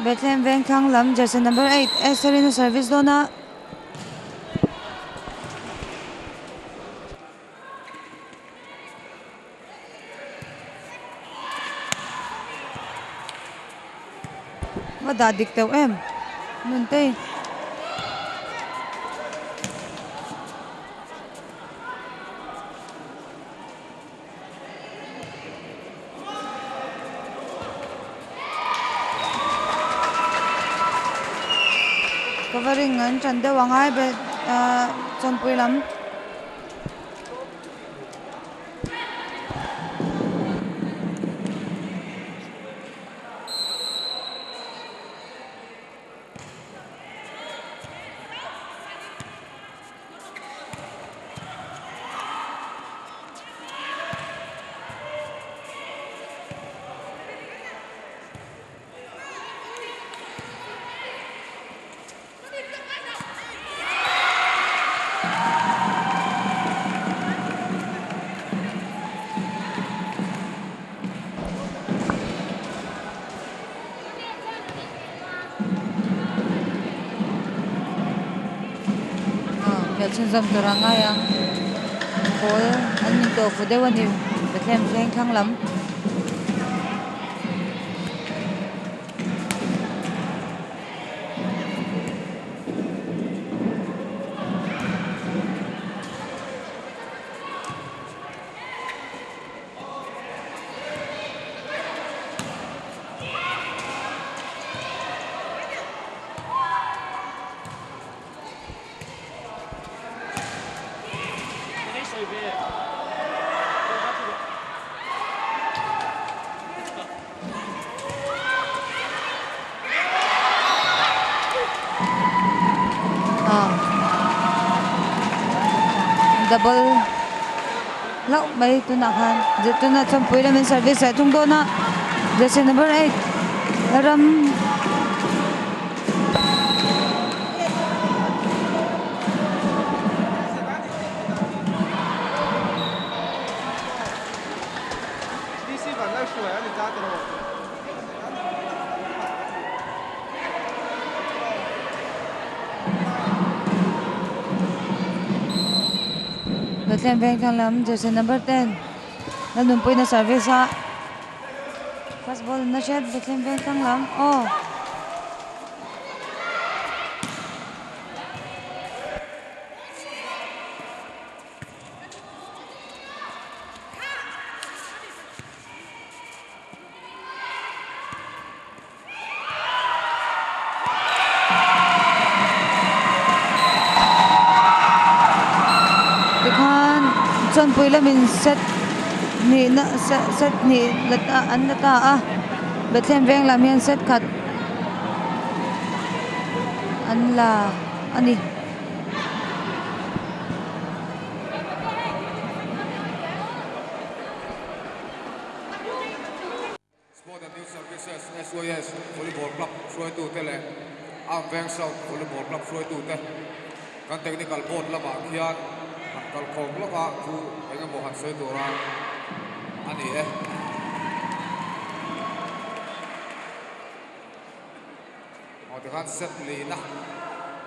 Bethlehem Vengthlang lam jersey number 8 Esther-in a service dawn a. Va dah dik teuh em Nuntei. Covering an tan deuh ang ai be ah chawnpui lam. Khelh chhunzawm tur a ngai ang ball an in tawh fu deuh a ni Bethlehem thleng thlang lam. Double hlauh mai tunah khan tunah chuan pui lamin service leh thung dawn a jersey number 8 ram Bethlehem Vengthlang lam jersey number 10 Lalnunpuiina service a first ball na hriat Bethlehem Vengthlang lam aw. Chawnpui lamin set hnihna set hnih la ta an la ta a Bethlehem veng lam hian set khat an la a ni.
Sport and Youth Services, SYS, Volleyball Club hruaitute leh Arm Veng South Volleyball Club hruaitute kan Technical Board lamah khian han kalkhawm lawk a, thu eng emaw han sawi tura a ni e. Aw tikhan set lina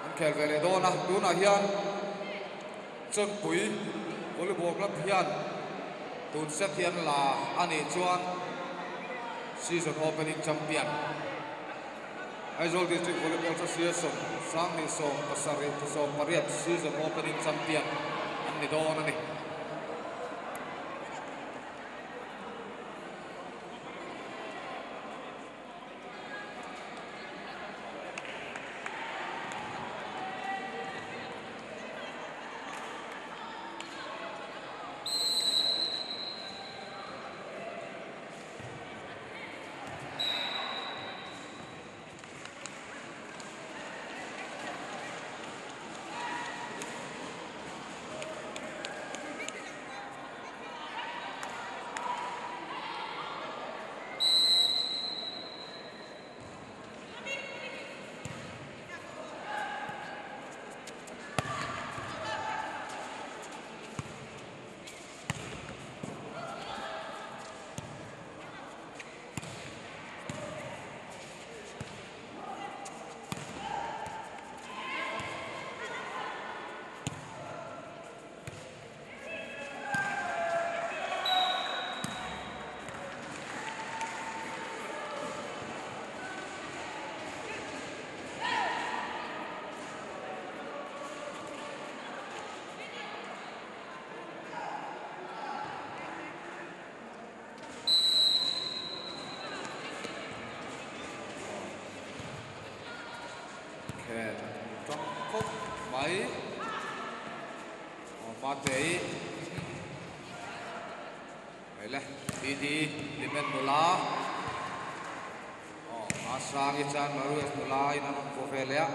an khel ve leh dawn a, tunah hian Chawnpui Volleyball Club hian tun set hi an la a nih chuan season opening champion Aizawl District Volleyball Association Sanghnih 78 season opening champion an ni dawn a ni. Khel tang khawp mai. Aw Matei Hei le BD Hlimen nula aw Asangi chuan Marius nula in an rawn vuah ve leh a.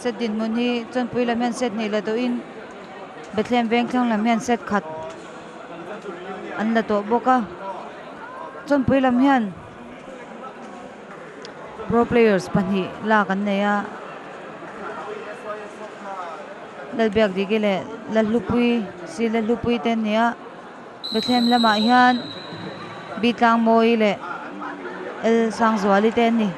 Set dinhmun hi Chawnpui lam hian set hnih la tawhin Bethlehem Vengthlang lam hian set khat an la tawh bawk a Chawnpui lam hian pro players pahnih lak an nei a Lalbiakdiki leh Lalhlupui si Lalhlupui te an ni a Bethlehem lamah hian Bitlangmawi leh El Sangzuali te an ni.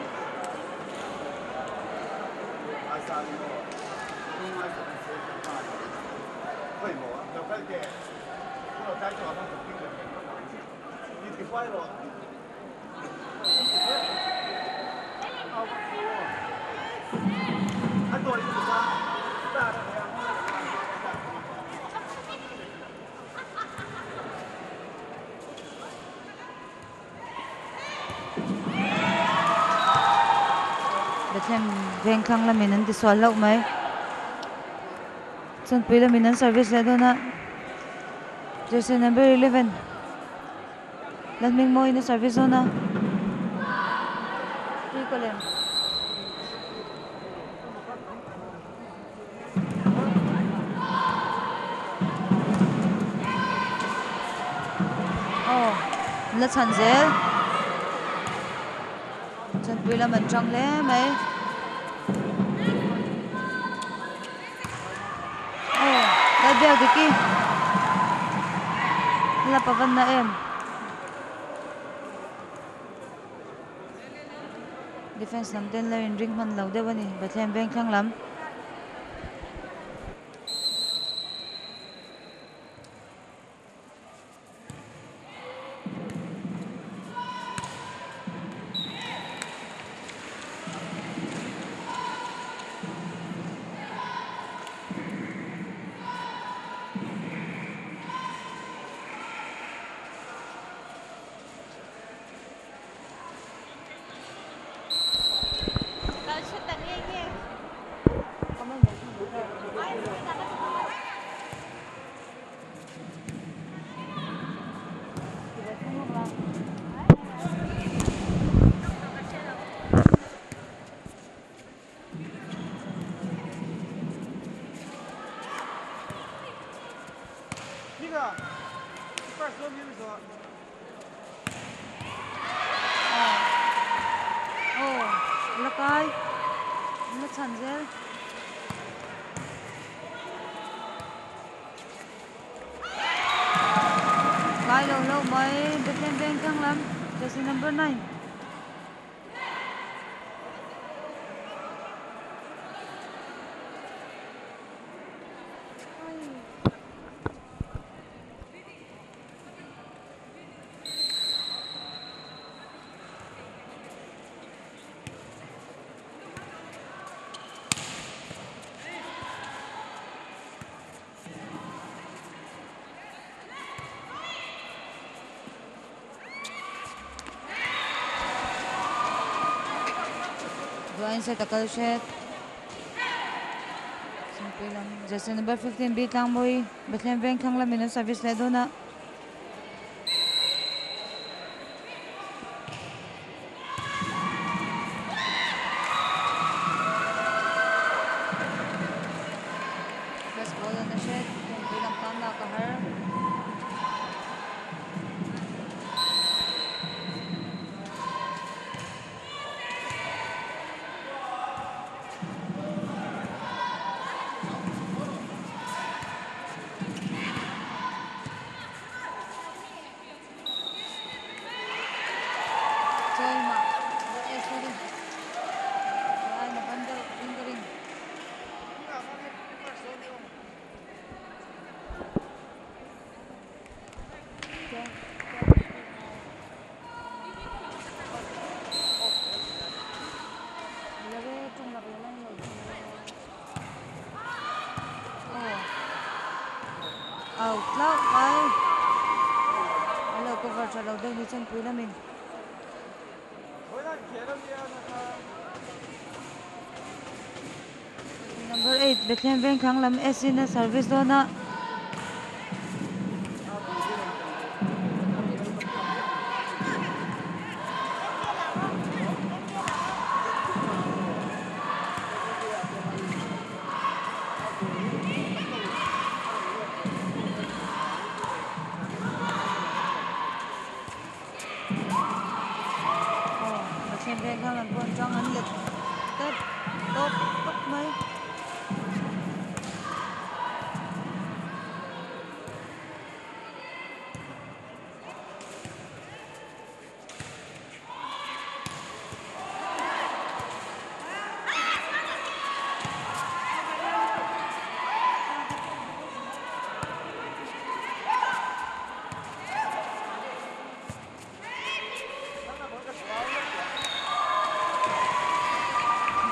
Bethlehem vengthlang lamin an tisual hlauh mai. Chawnpui lamin an service leh dawn a. Jersey number 11 Lalhmingmawiin a service dawn a. Tuikalem. La chhan zel. Chawnpui lam an tang hle mai. Aw, Lalbiak Diki. La pavan na em. Defense lam ten la in ring hman lo deuh a ni. Bethlehem veng thlang lam. Kai lo lo mai Bethlehem veng thlang lam jersey number 9. Duain set a kal hret. Singpui lam jersey number 15 B Tlangmawi Bethlehem veng thlang lamin an service leh dawn a. First ball an a hret. Singpui lam tan lak a har. Chawi mah eh sorry ai na ban deuh in ka ring. Out hlauh mai an lo cover tha lo deuh ni Chawnpui lamin. Number 8 Bethlehem veng thlang lam S in a service dawn a. Aw Bethlehem veng thlang lam pawh an tang an let tep tawp tawp mai.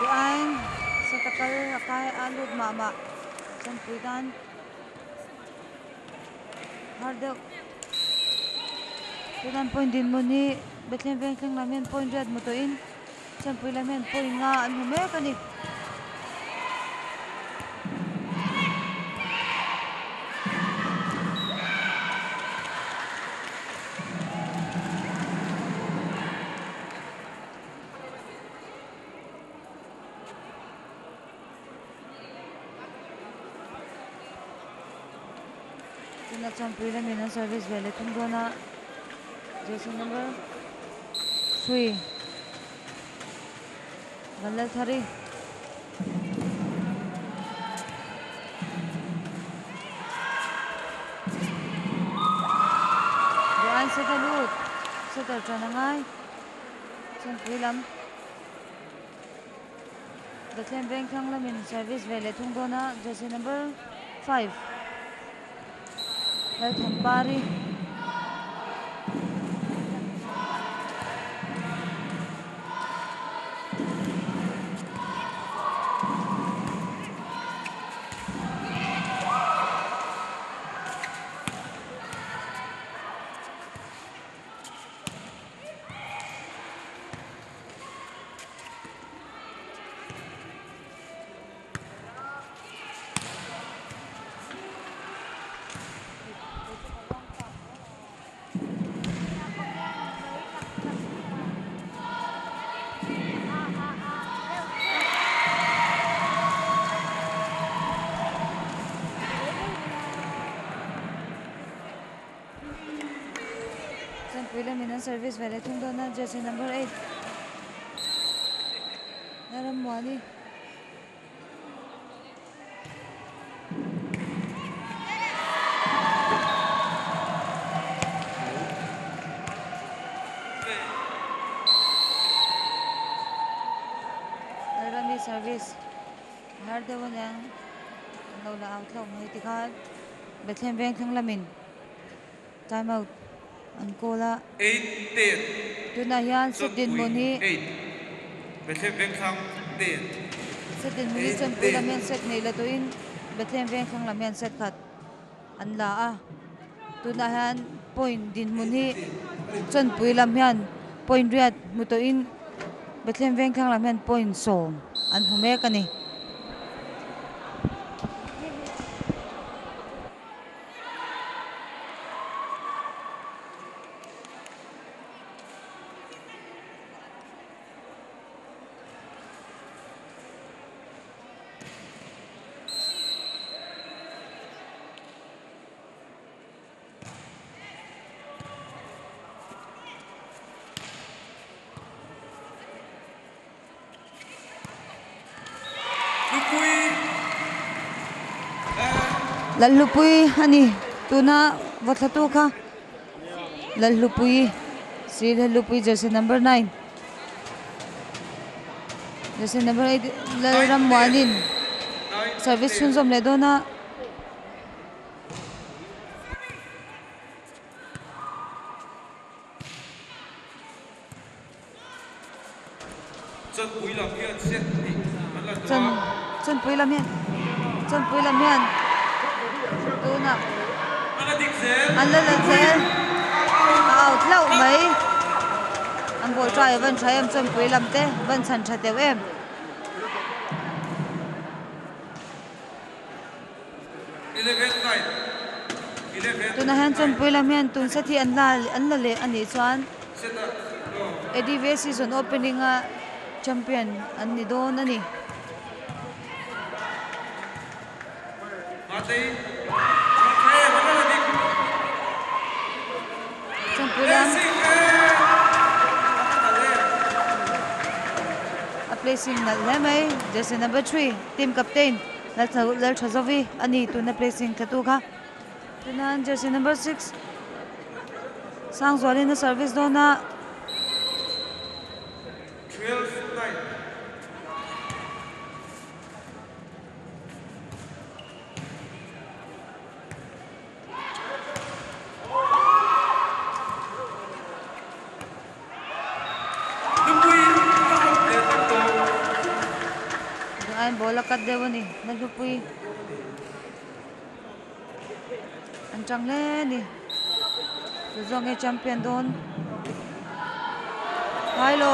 Duain sata kal a kai a lut mah mah Chawnpui tan har deuh chuan point dinhmun hi Bethlehem veng thleng lam hian point riat hmu tawhin Chawnpui lam hian point nga an hmu mek a ni. Tuna Chawnpui lamin an service ve leh thung dawn a. Jersey number 3 Vanlalthari. Duan setalut setar chanangai Chawnpui lam Bethlehem Vengthlang lamin service ve leh thung dawn a jersey number 5 Lalthanpari. Chawnpui lamin an service ve leh thung dawn a jersey number 8 Rammuani. Rami service har deuh aniang an lo la out hlauh mai tikhan Bethlehem Vengthlang lamin time out an call a.
8 10
Tunah hian set
Chawnpui
dinhmun hi
8 Bethlehem Vengthlang 10
set dinhmun hi
8
Chawnpui lam
10
hian set nei la tawhin Bethlehem Vengthlang lam hian set khat an la a. Tunah hian point dinhmun hi Chawnpui lam hian point riat hmu tawhin Bethlehem Vengthlang lam hian point 10 an hmu mek ani. Lalhlupui ani tuna vawthlatu kha Lalhlupui si Lalhlupui jersey number 9 jersey number 8 Lalrammuanin service chhunzawm leh dawn a.
Chawnpui lam hian set hnih an la tawh a.
Chawnpui lam hian Chawnpui lam hian tunah
An la dik zel.
An la la zel. A out hlauh mai. An ball try a van tha em Chawnpui lam te van chhan tha teuh em.
11 9 11
Tunah hian Chawnpui lam hian tun set hi an la an la leh anih chuan
Set a no.
ADV season opening a champion an ni dawn ani.
Matei tha em an la la dik.
Chawnpui lam
Placing e a nalh em.
A placing nalh hle mai jersey number 3 team captain Lalthazovi ani tuna placing thlatu kha. Tunan jersey number 6 Sangzualin a service dawn a.
12 9 Lupui a out leh tak tawh.
Duain ball a cut deuh ani Lalhlupui an tang hle ani. Chu zawng nge champion dawn. Hailo.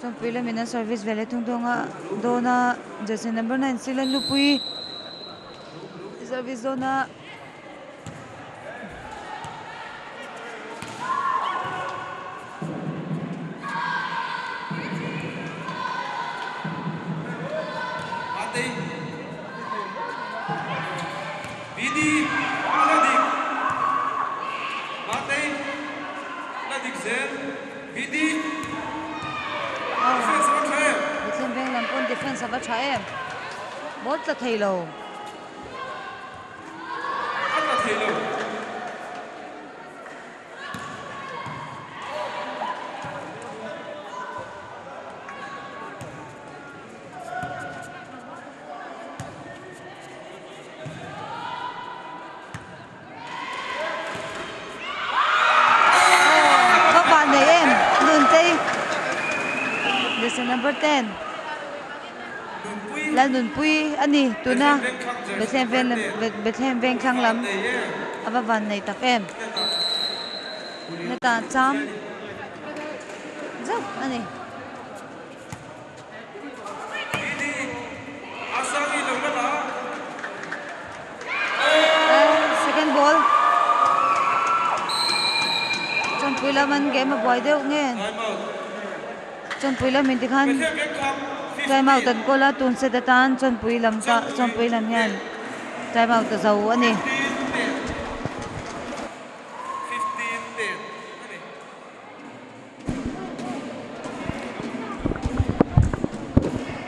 Chawnpui lamin an service ve leh thung dawnga dawn a jersey number 9 si Lalhlupui service dawn a.
BD la dik Matei la dik zel BD defense ava tha em.
Bethlehem veng lam pawn defense ava tha em. Ball tla thei lo.
A tla thei lo.
Ka van nei em Nuntei jersey number 10 Lalnunpui a ni tuna Bethlehem veng Bethlehem veng thlang lam a va van nei tak em hetah cham zauh a ni. Second ball Chawnpui lam an game a buai deuh nge Chawnpui lam in tikhan time out an kawl a tun set atan Chawnpui lam ta Chawnpui lam hian time out a zo a ni.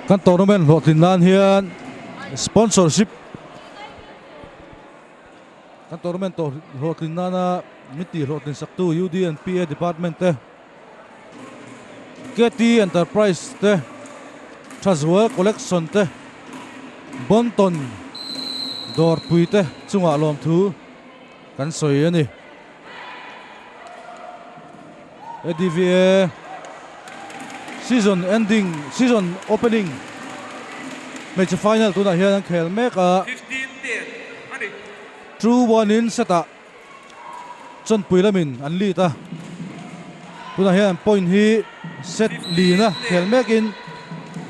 Kan tournament hlawhtlin nan hian sponsorship kan tournament tawh hlawhtlin nana min tih hlawhtlin saktu UDNPA department te KT Enterprise te Thazual Collection te Bonton dawrpui te chungah lawmthu kan sawi a ni. ADVA season ending season opening hmeichhe final tunah hian an khel mek a 2-1 in set ah chawnpui lamin an lead a tunah hian point hi set lina khel mekin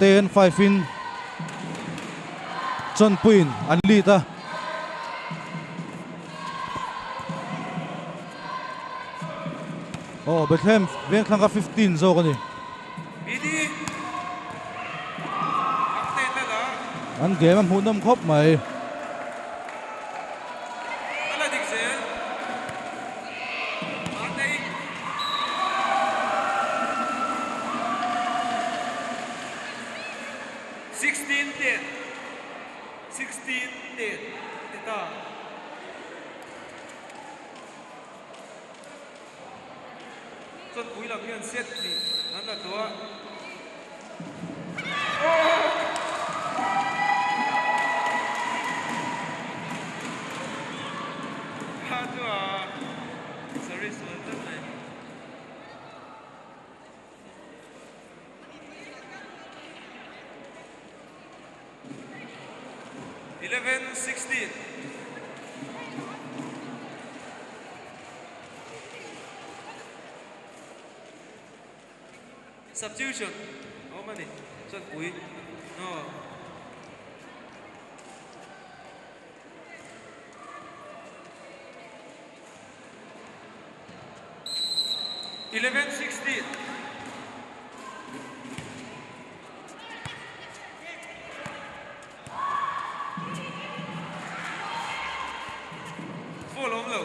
10-5 in chawnpuiin an lead a. Aw Bethlehem veng thlang kha 15 zawk a ni. An game a hmuhnawm khawp mai.
Substitution awm a ni chuan pui aw. 11-16. Foul awm lo.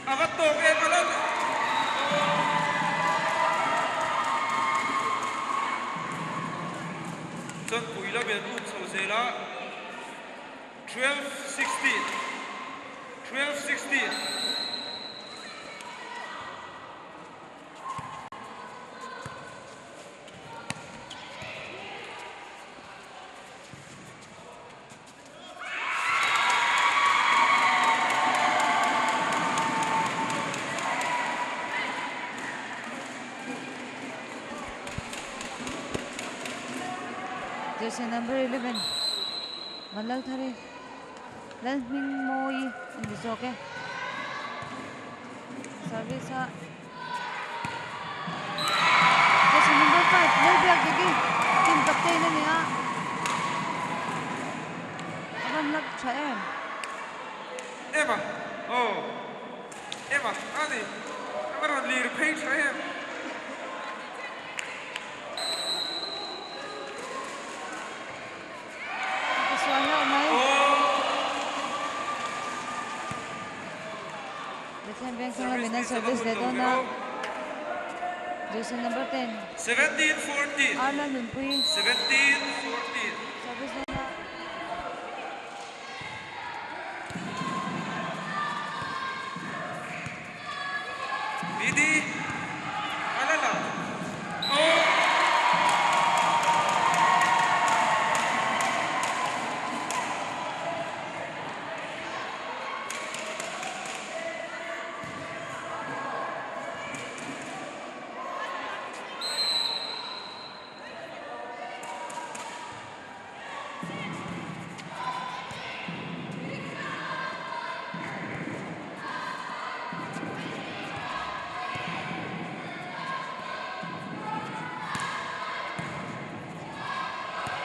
A va tawk em a lo. Chuan pui lam in an um chho zel a. 12-16. 12-16.
Jersey number 11 Vanlalthari Lalhmingmawi a ni zawk e. Service a Jersey number 5 Lalbiakdiki team captain a ni a. A van lak tha em.
Emma oh Emma a ni a va rawn lir phei tha em.
Bethlehem Vengthlang lamin an service leh dawn a. Jersey number 10.
17-14.
Arnold Nunpui.
17-14.
Service dawn a.
BD. Alala. Oh.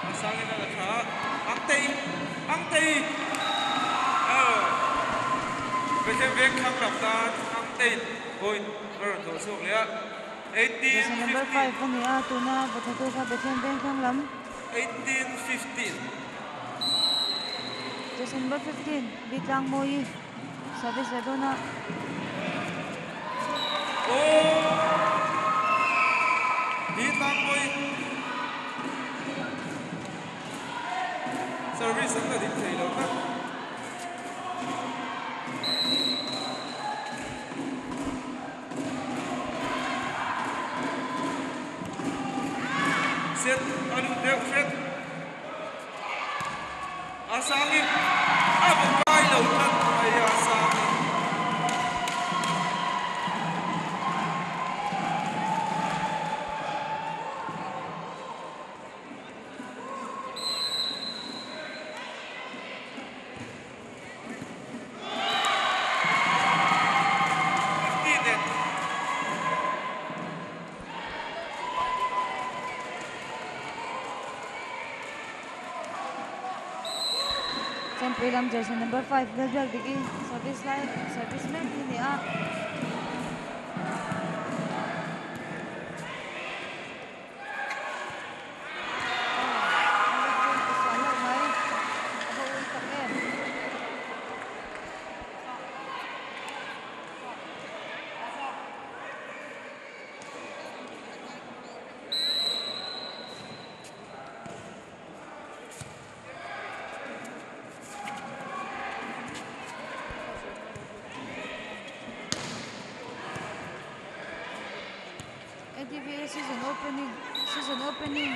Asangin na tha. Ang tei. Ang tei. Oh. Bethlehem Vengthlang lam tan ang tei. Point. Ron do chuk le.
Jersey number
18-15.
5 ani a tuna pathatu kha Bethlehem Vengthlang lam.
18-15.
Jersey number 15 Bitlang Moi. Service leh dawn a.
Oh. Bitlang Moi. Service ang na dik thei lo tak. Set alu deuh hret. Asangi. A va kai lo tlat mai Asangi.
Champui lam jersey number 5 Lalbiak Diki service line service mek hi ni a. ADVA season opening, season opening.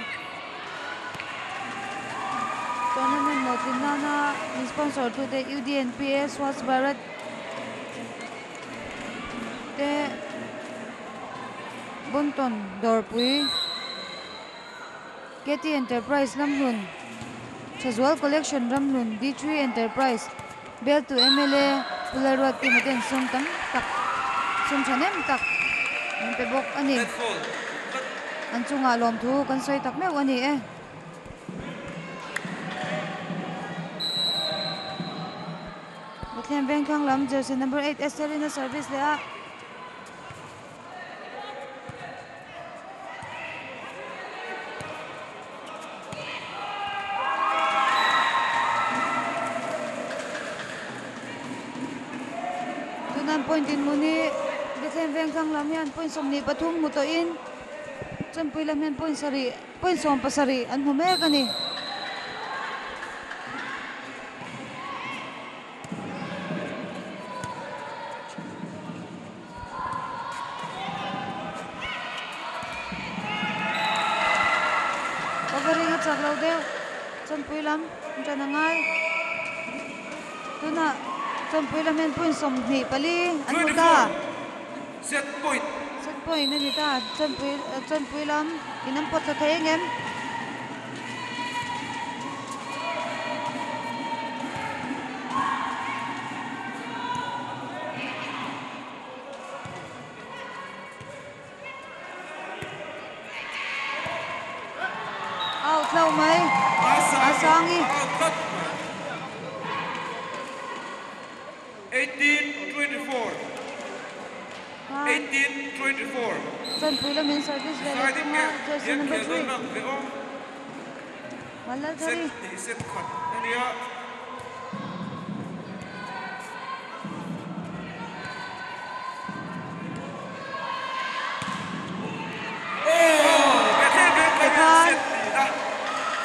Tournament Motinana sponsor to the UDNPA Swachh Bharat. Te Bunton Dorpui KT Enterprise Lamlun Chazwal Collection Ramlun D3 Enterprise Bell to MLA Pularwat Timoten Sum Tam Tak Sum Chanem Tak Min pe bawk ani. An chungah lawm thu kan sawi tak meuh ani e. Bethlehem Vengthlang lam jersey number 8 Estelina service leh a. Tunan point in muni Bethlehem Vengthlang lam hian point sawmhnih pathum hmu tawhin Champui lam hian point sarih point sawm pasarih an hmu mek ani. Covering a chak lo deuh Champui lam an tan angai. Tuna Champui lam hian point sawmhnih pali an hmu ta.
Set point.
Set point ani ta. Champui Champui lam in an pawt thla thei engem. Out lo mai. Asangi.
18-24. 18-24.
Champui lam in service ve leh thunga jersey number 3. Malal thari.
Set set khat ania.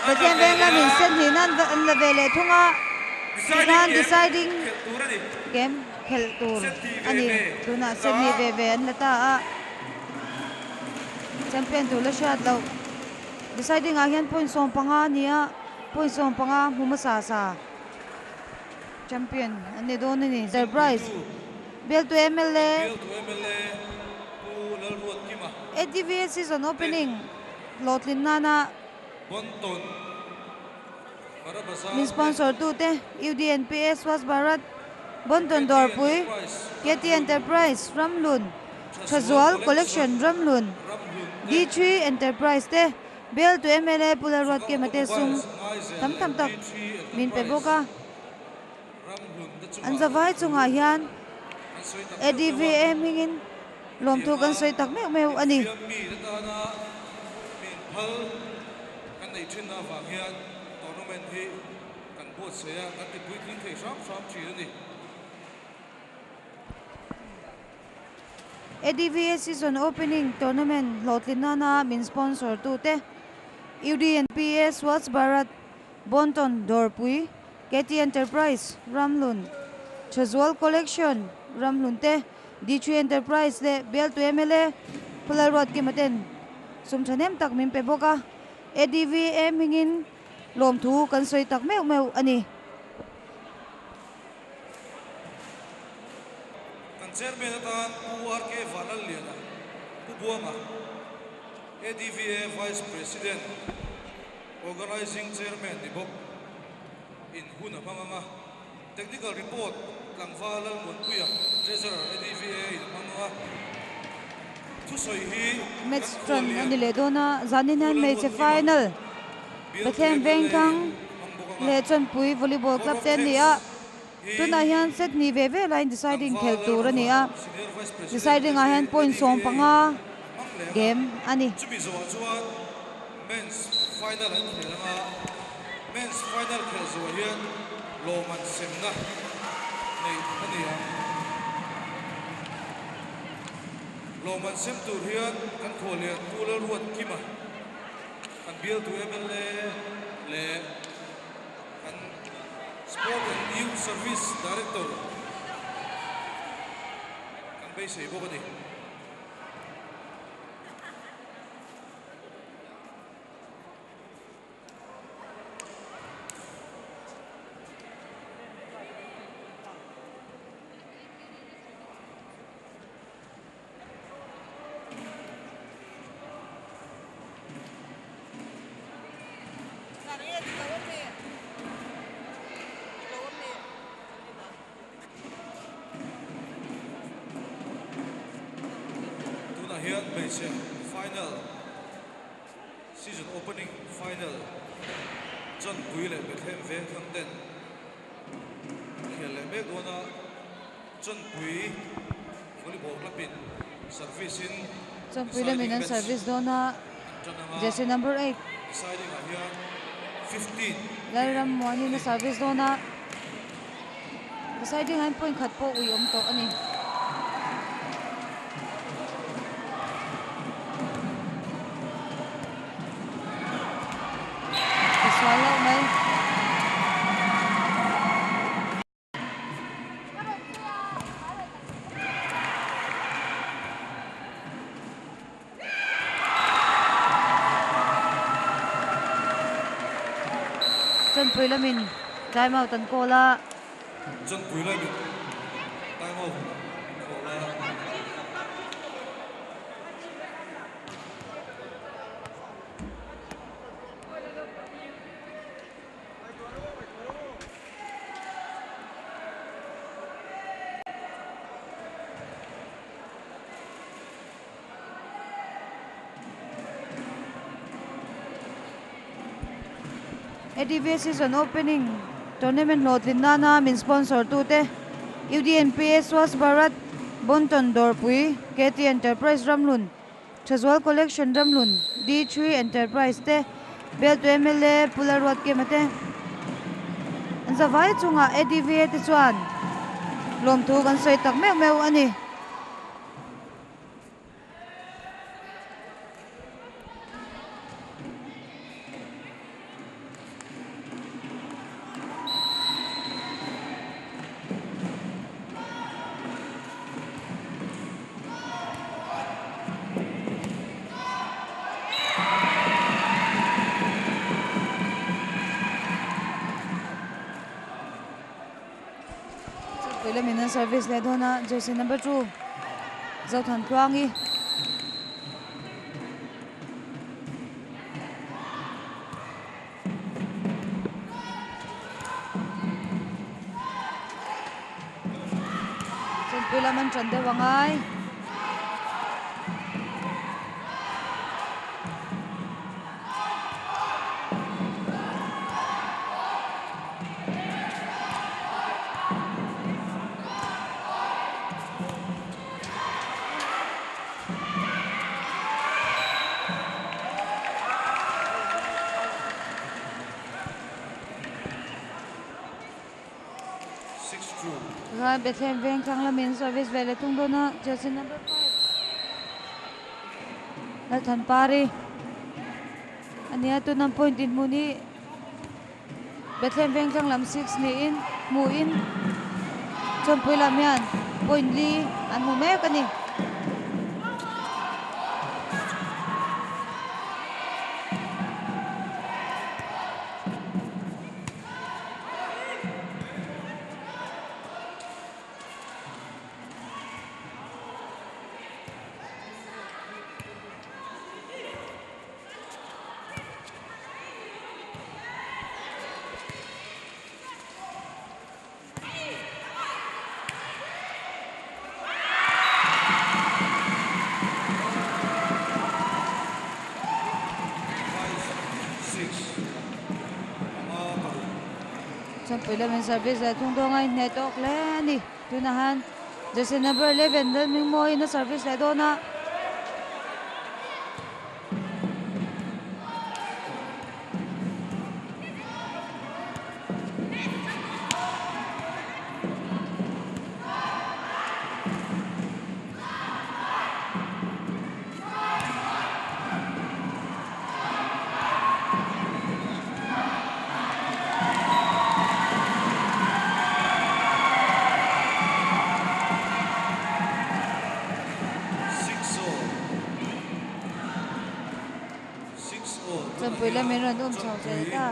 Bethlehem veng lamin set hnih nan an la ve leh thung a, tikhan deciding game khelh tur a ni. Tunah set hnih ve ve an la ta a, champion tur la hriat loh. Deciding ah hian point 15 a ni a, point 15 hmu hmasa sa champion an ni dawn a ni. Surprise Bialtu mla ADVA season opening hlawhtlin nana min sponsor tute UDNPA Swachh Bharat Bonton Dawrpui KT Enterprise Ramhlun Thazual Collection Ramhlun D3 Enterprise te Bialtu mla Pu Lalruatkima te sum tam tam tak min pe bawk a. An zavai chungah hian ADVA hmingin lawmthu kan sawi tak meuh meuh a ni. ADVA Season Opening Tournament hlawhtlin nana min sponsor tute UDNPA Swachh Bharat Bonton Dawrpui, KT Enterprise, Ramhlun, Thazual Collection, Ramhlun te, D3 Enterprise leh Bialtu mla Phulal Ruatkima ten sum thahnem tak min pe bawk a, ADVA hmingin lawmthu kan sawi tak meuh meuh a ni.
Kan Chairman atan Pu RK Vanlalliana, Pu Buanga, ADVA Vice President, Organising Chairman ni bawk in hun a hmang ang a, Technical Report tlangval Lalmuanpuia, Treasurer ADVA in a hmang ang a, thusawi hi kan
Match tan a
khuallian
ni leh dawn a, zanin hian
Pu
hmeichhe
Lalruatkima,
final
Bialtu
Bethlehem
mla
Vengthlang
in hmang bawk ang a,
leh Chawnpui Volleyball
Board
Club
of
te an ni a,
Thanks hi
tunah hian set hnih ve ve laiin deciding
tlangval
khelh tur a ni a,
Lalruata, Senior Vice President
deciding ah hian point
ADVA
15
in hmang leh ang a,
game a ni.
chumi zawhah chuan Men's final an khel anga Men's final khelh zawh hian lawmman semna neih a ni ang. Lawmman sem tur hian kan khuallian Pu Lalruatkima, kan bialtu mla leh kan Sport and Youth Service Director kan beisei bawk a ni. Tunah hian hmeichhe final season opening final Chawnpui leh Bethlehem Vengthlang ten khel leh mek dawn a, Chawnpui volleyball club in service in
Chawnpui lamin
deciding
an
match
service dawn a,
an tan ang a,
jersey number 8
deciding ah hian 15
Lalram Muanin a service dawn a, deciding ah hian point khat pawh ui awm tawh a ni. Ka sual loh mai. Chawnpui lamin time out an call a.
Chawnpui lamin time out an call a.
ADVA season opening tournament hlawhtlin nana min sponsor tute UDNPA Swachh Bharat Bonton Dawrpui KT Enterprise Ramhlun Thazual Collection Ramhlun D3 Enterprise te Bialtu mla Pu Lalruatkima te an zavai chungah ADVA te chuan lawmthu kan sawi tak meuh meuh a ni. Chawnpui lamin an service leh dawn a, jersey number 2 Zothantluangi. Chawnpui lam an tan deuh a ngai. Tikhan Bethlehem veng thlang lamin service ve leh thung dawn a, jersey number 5 Lalthanpari a nia tuna point inhmun hi Bethlehem veng thlang lam 6 niin hmuhin Chawnpui lam hian point li an hmu mek a ni. Chawnpui lamin service leh thung dawnga inhneh tawk hle a ni. Tunah hian jersey number 11 Lalhmingmawiin a service leh dawn a. Chawnpui lamin rawn um chho zel ta.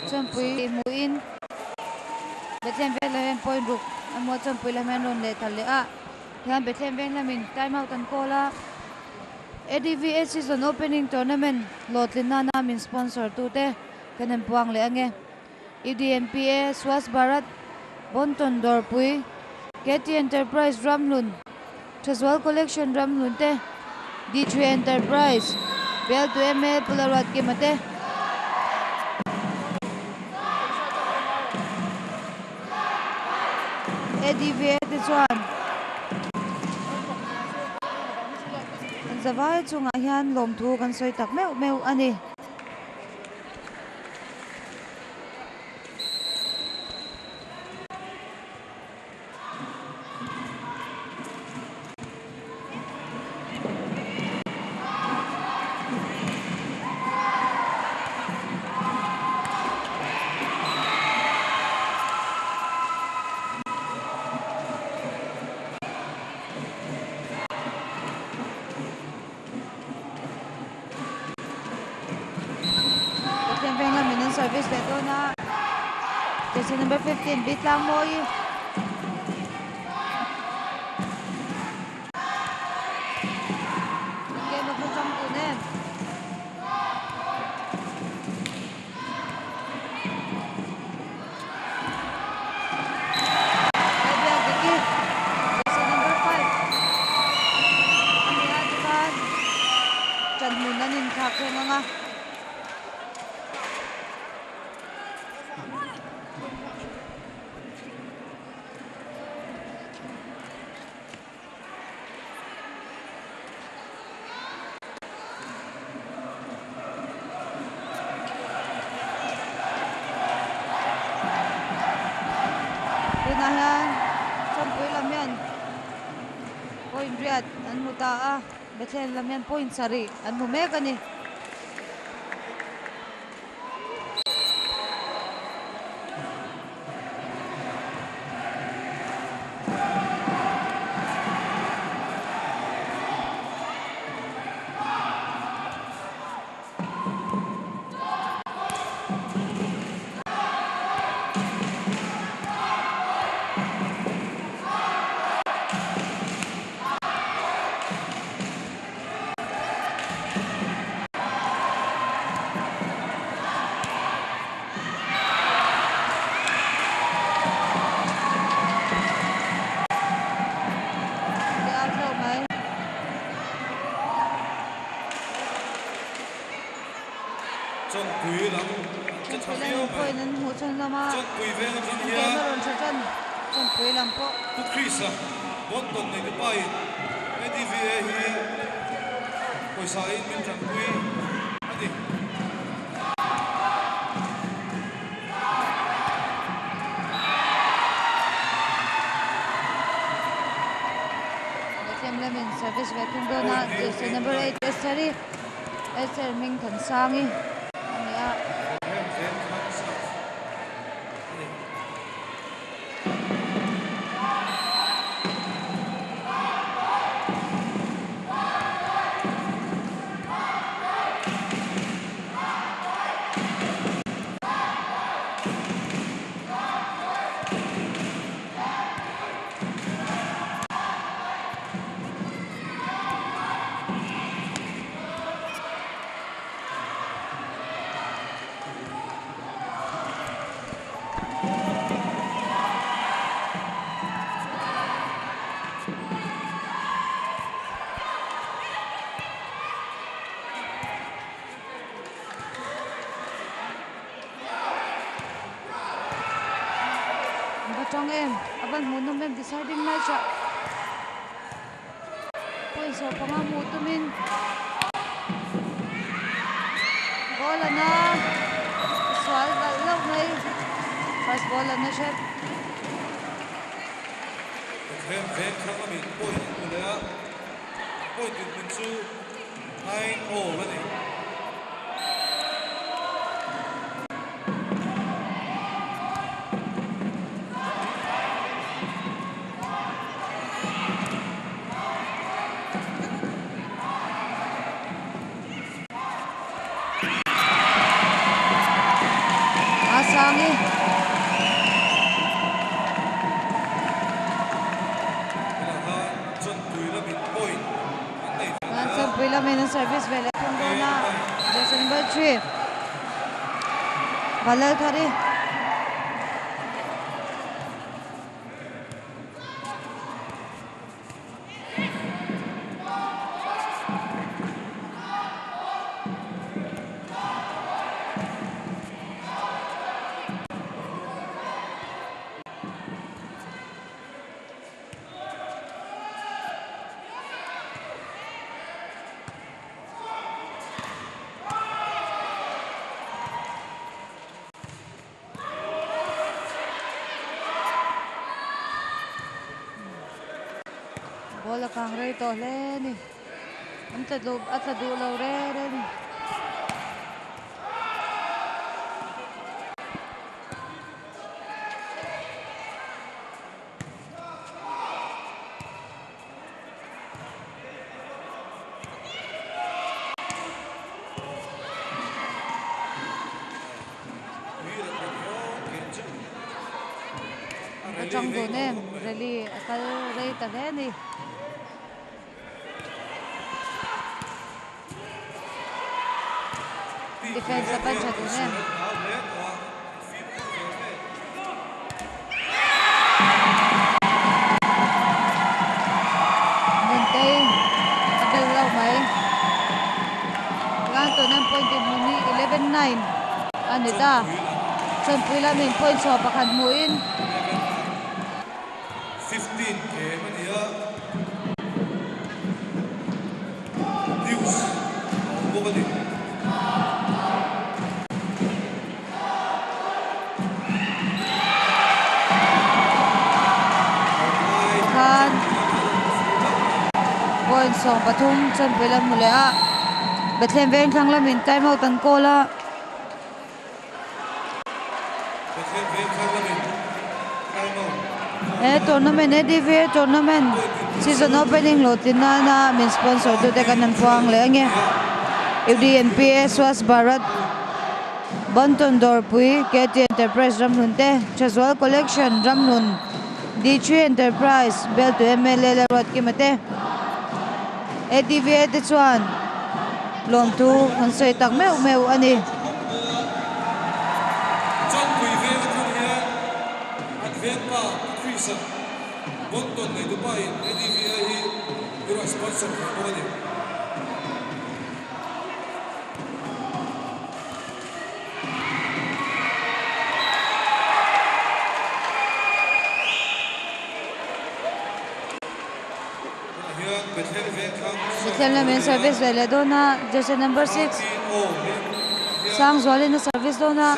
Chawnpui hmuhin Bethlehem veng lamin point ruk a hmu a, Chawnpui lamin rawn leh thal leh a. Hian Bethlehem veng lamin time out an call a. ADVA season opening tournament hlawhtlin nana min sponsor tute kan en puang leh ange. UDMPA, Swachh Bharat, Bonton Dawrpui, KT Enterprise Ramhlun, Thazual Collection Ramhlun te, D3 Enterprise, Bel to ML Pularuat Kima te. ADVA te chuan an zavai chungah hian lawmthu kan sawi tak meuh meuh a ni. Pathian veng lamin an service leh dawn a, jersey number 15 Bitlang Mawi. Game a khawchang tun em. Hmun an inthlak thung ang a. Tunah hian Chawnpui lam hian point riat an hmu ta a, Bethlehem lam hian point sarih an hmu mek a ni.
Chawnpui lam an che tha viau mai. Chawnpui veng atang hian Pu Chris-a Bonton nei te pain ADVA hi pawisa in min tanpui a ni.
Bethlehem lamin service ve thung dawn a, jersey number 8 Esther-i Esther Hmingthansangi a ni a.
Bethlehem veng thlang serve a ni.
Va tang em a van hmuh nawm em deciding match ah point 15 hmuh tumin ball a na sual valh loh mai first ball a na hrep.
Bethlehem veng thlang a mit point an hmu leh a, point dinhmun chu 9 all a ni.
A sang e.
Tunah khan Chawnpui lamin point an nei ve
Chuan Chawnpui lamin an service ve leh thung dawn a, jersey number 3 Valalthari. Ball a kang rei tawh hle a ni. An tla duh a tla duh lo re re a ni. Ka chang dun em rally a kal rei ta hle a ni. Defense a ban tha dun em. Nuntei a bel lo mai. Chuan tuna point dinhmun hi 11-9 a ni ta. Chawnpui lamin point chhuah pakhat hmuhin.
15 game a ni a. News a awm bawk a ni.
Khan point 13 Chawnpui lam hmu leh a, Bethlehem veng thlang lamin time out an call a. He tournament ADVA tournament season opening hlawh tlin nana min sponsor tute kan han puang leh ange. UDNPA Swachh Bharat Banton Dawrpui KT Enterprise Ramhlun te Thazual Collection Ramhlun D3 Enterprise Bel to MLA leh Ruatkima te ADVA te chuan lawmthu an sawi tak meuh meuh a ni.
Chawnpui veng atang hian an vengpa Pu Chris-a Bonton nei Dubai-in ADVA hi i rawn sponsor ve bawk a ni.
Bethlehem lamin service ve leh dawn a, jersey number 6 Sangzualin a service dawn a.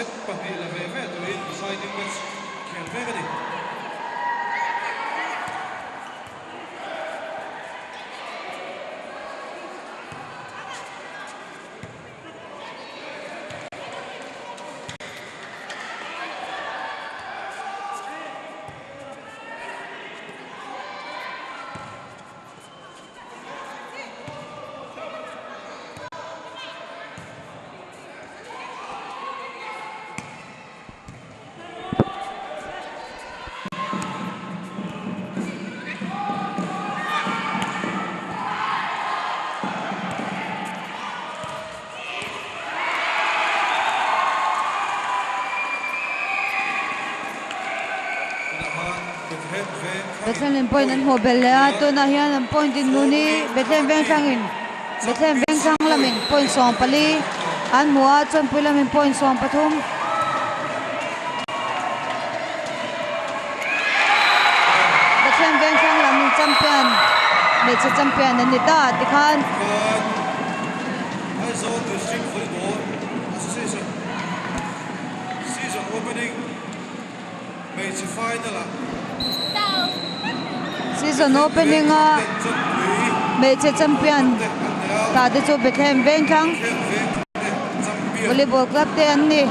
Bethlehem in point an hmuh belh leh a, tunah hian an point in hmun hi Bethlehem Vengthlangin Bethlehem Vengthlang lamin point 14 an hmu a, Chawnpui lamin point 13. Bethlehem Vengthlang lamin champion hmeichhe champion an ni ta tikhan.
Aizawl District Volleyball Association Season Opening Hmeichhe Final ah
Season Opening a hmeichhe champion ta te chu Bethlehem Vengthlang Volleyball Club te an ni.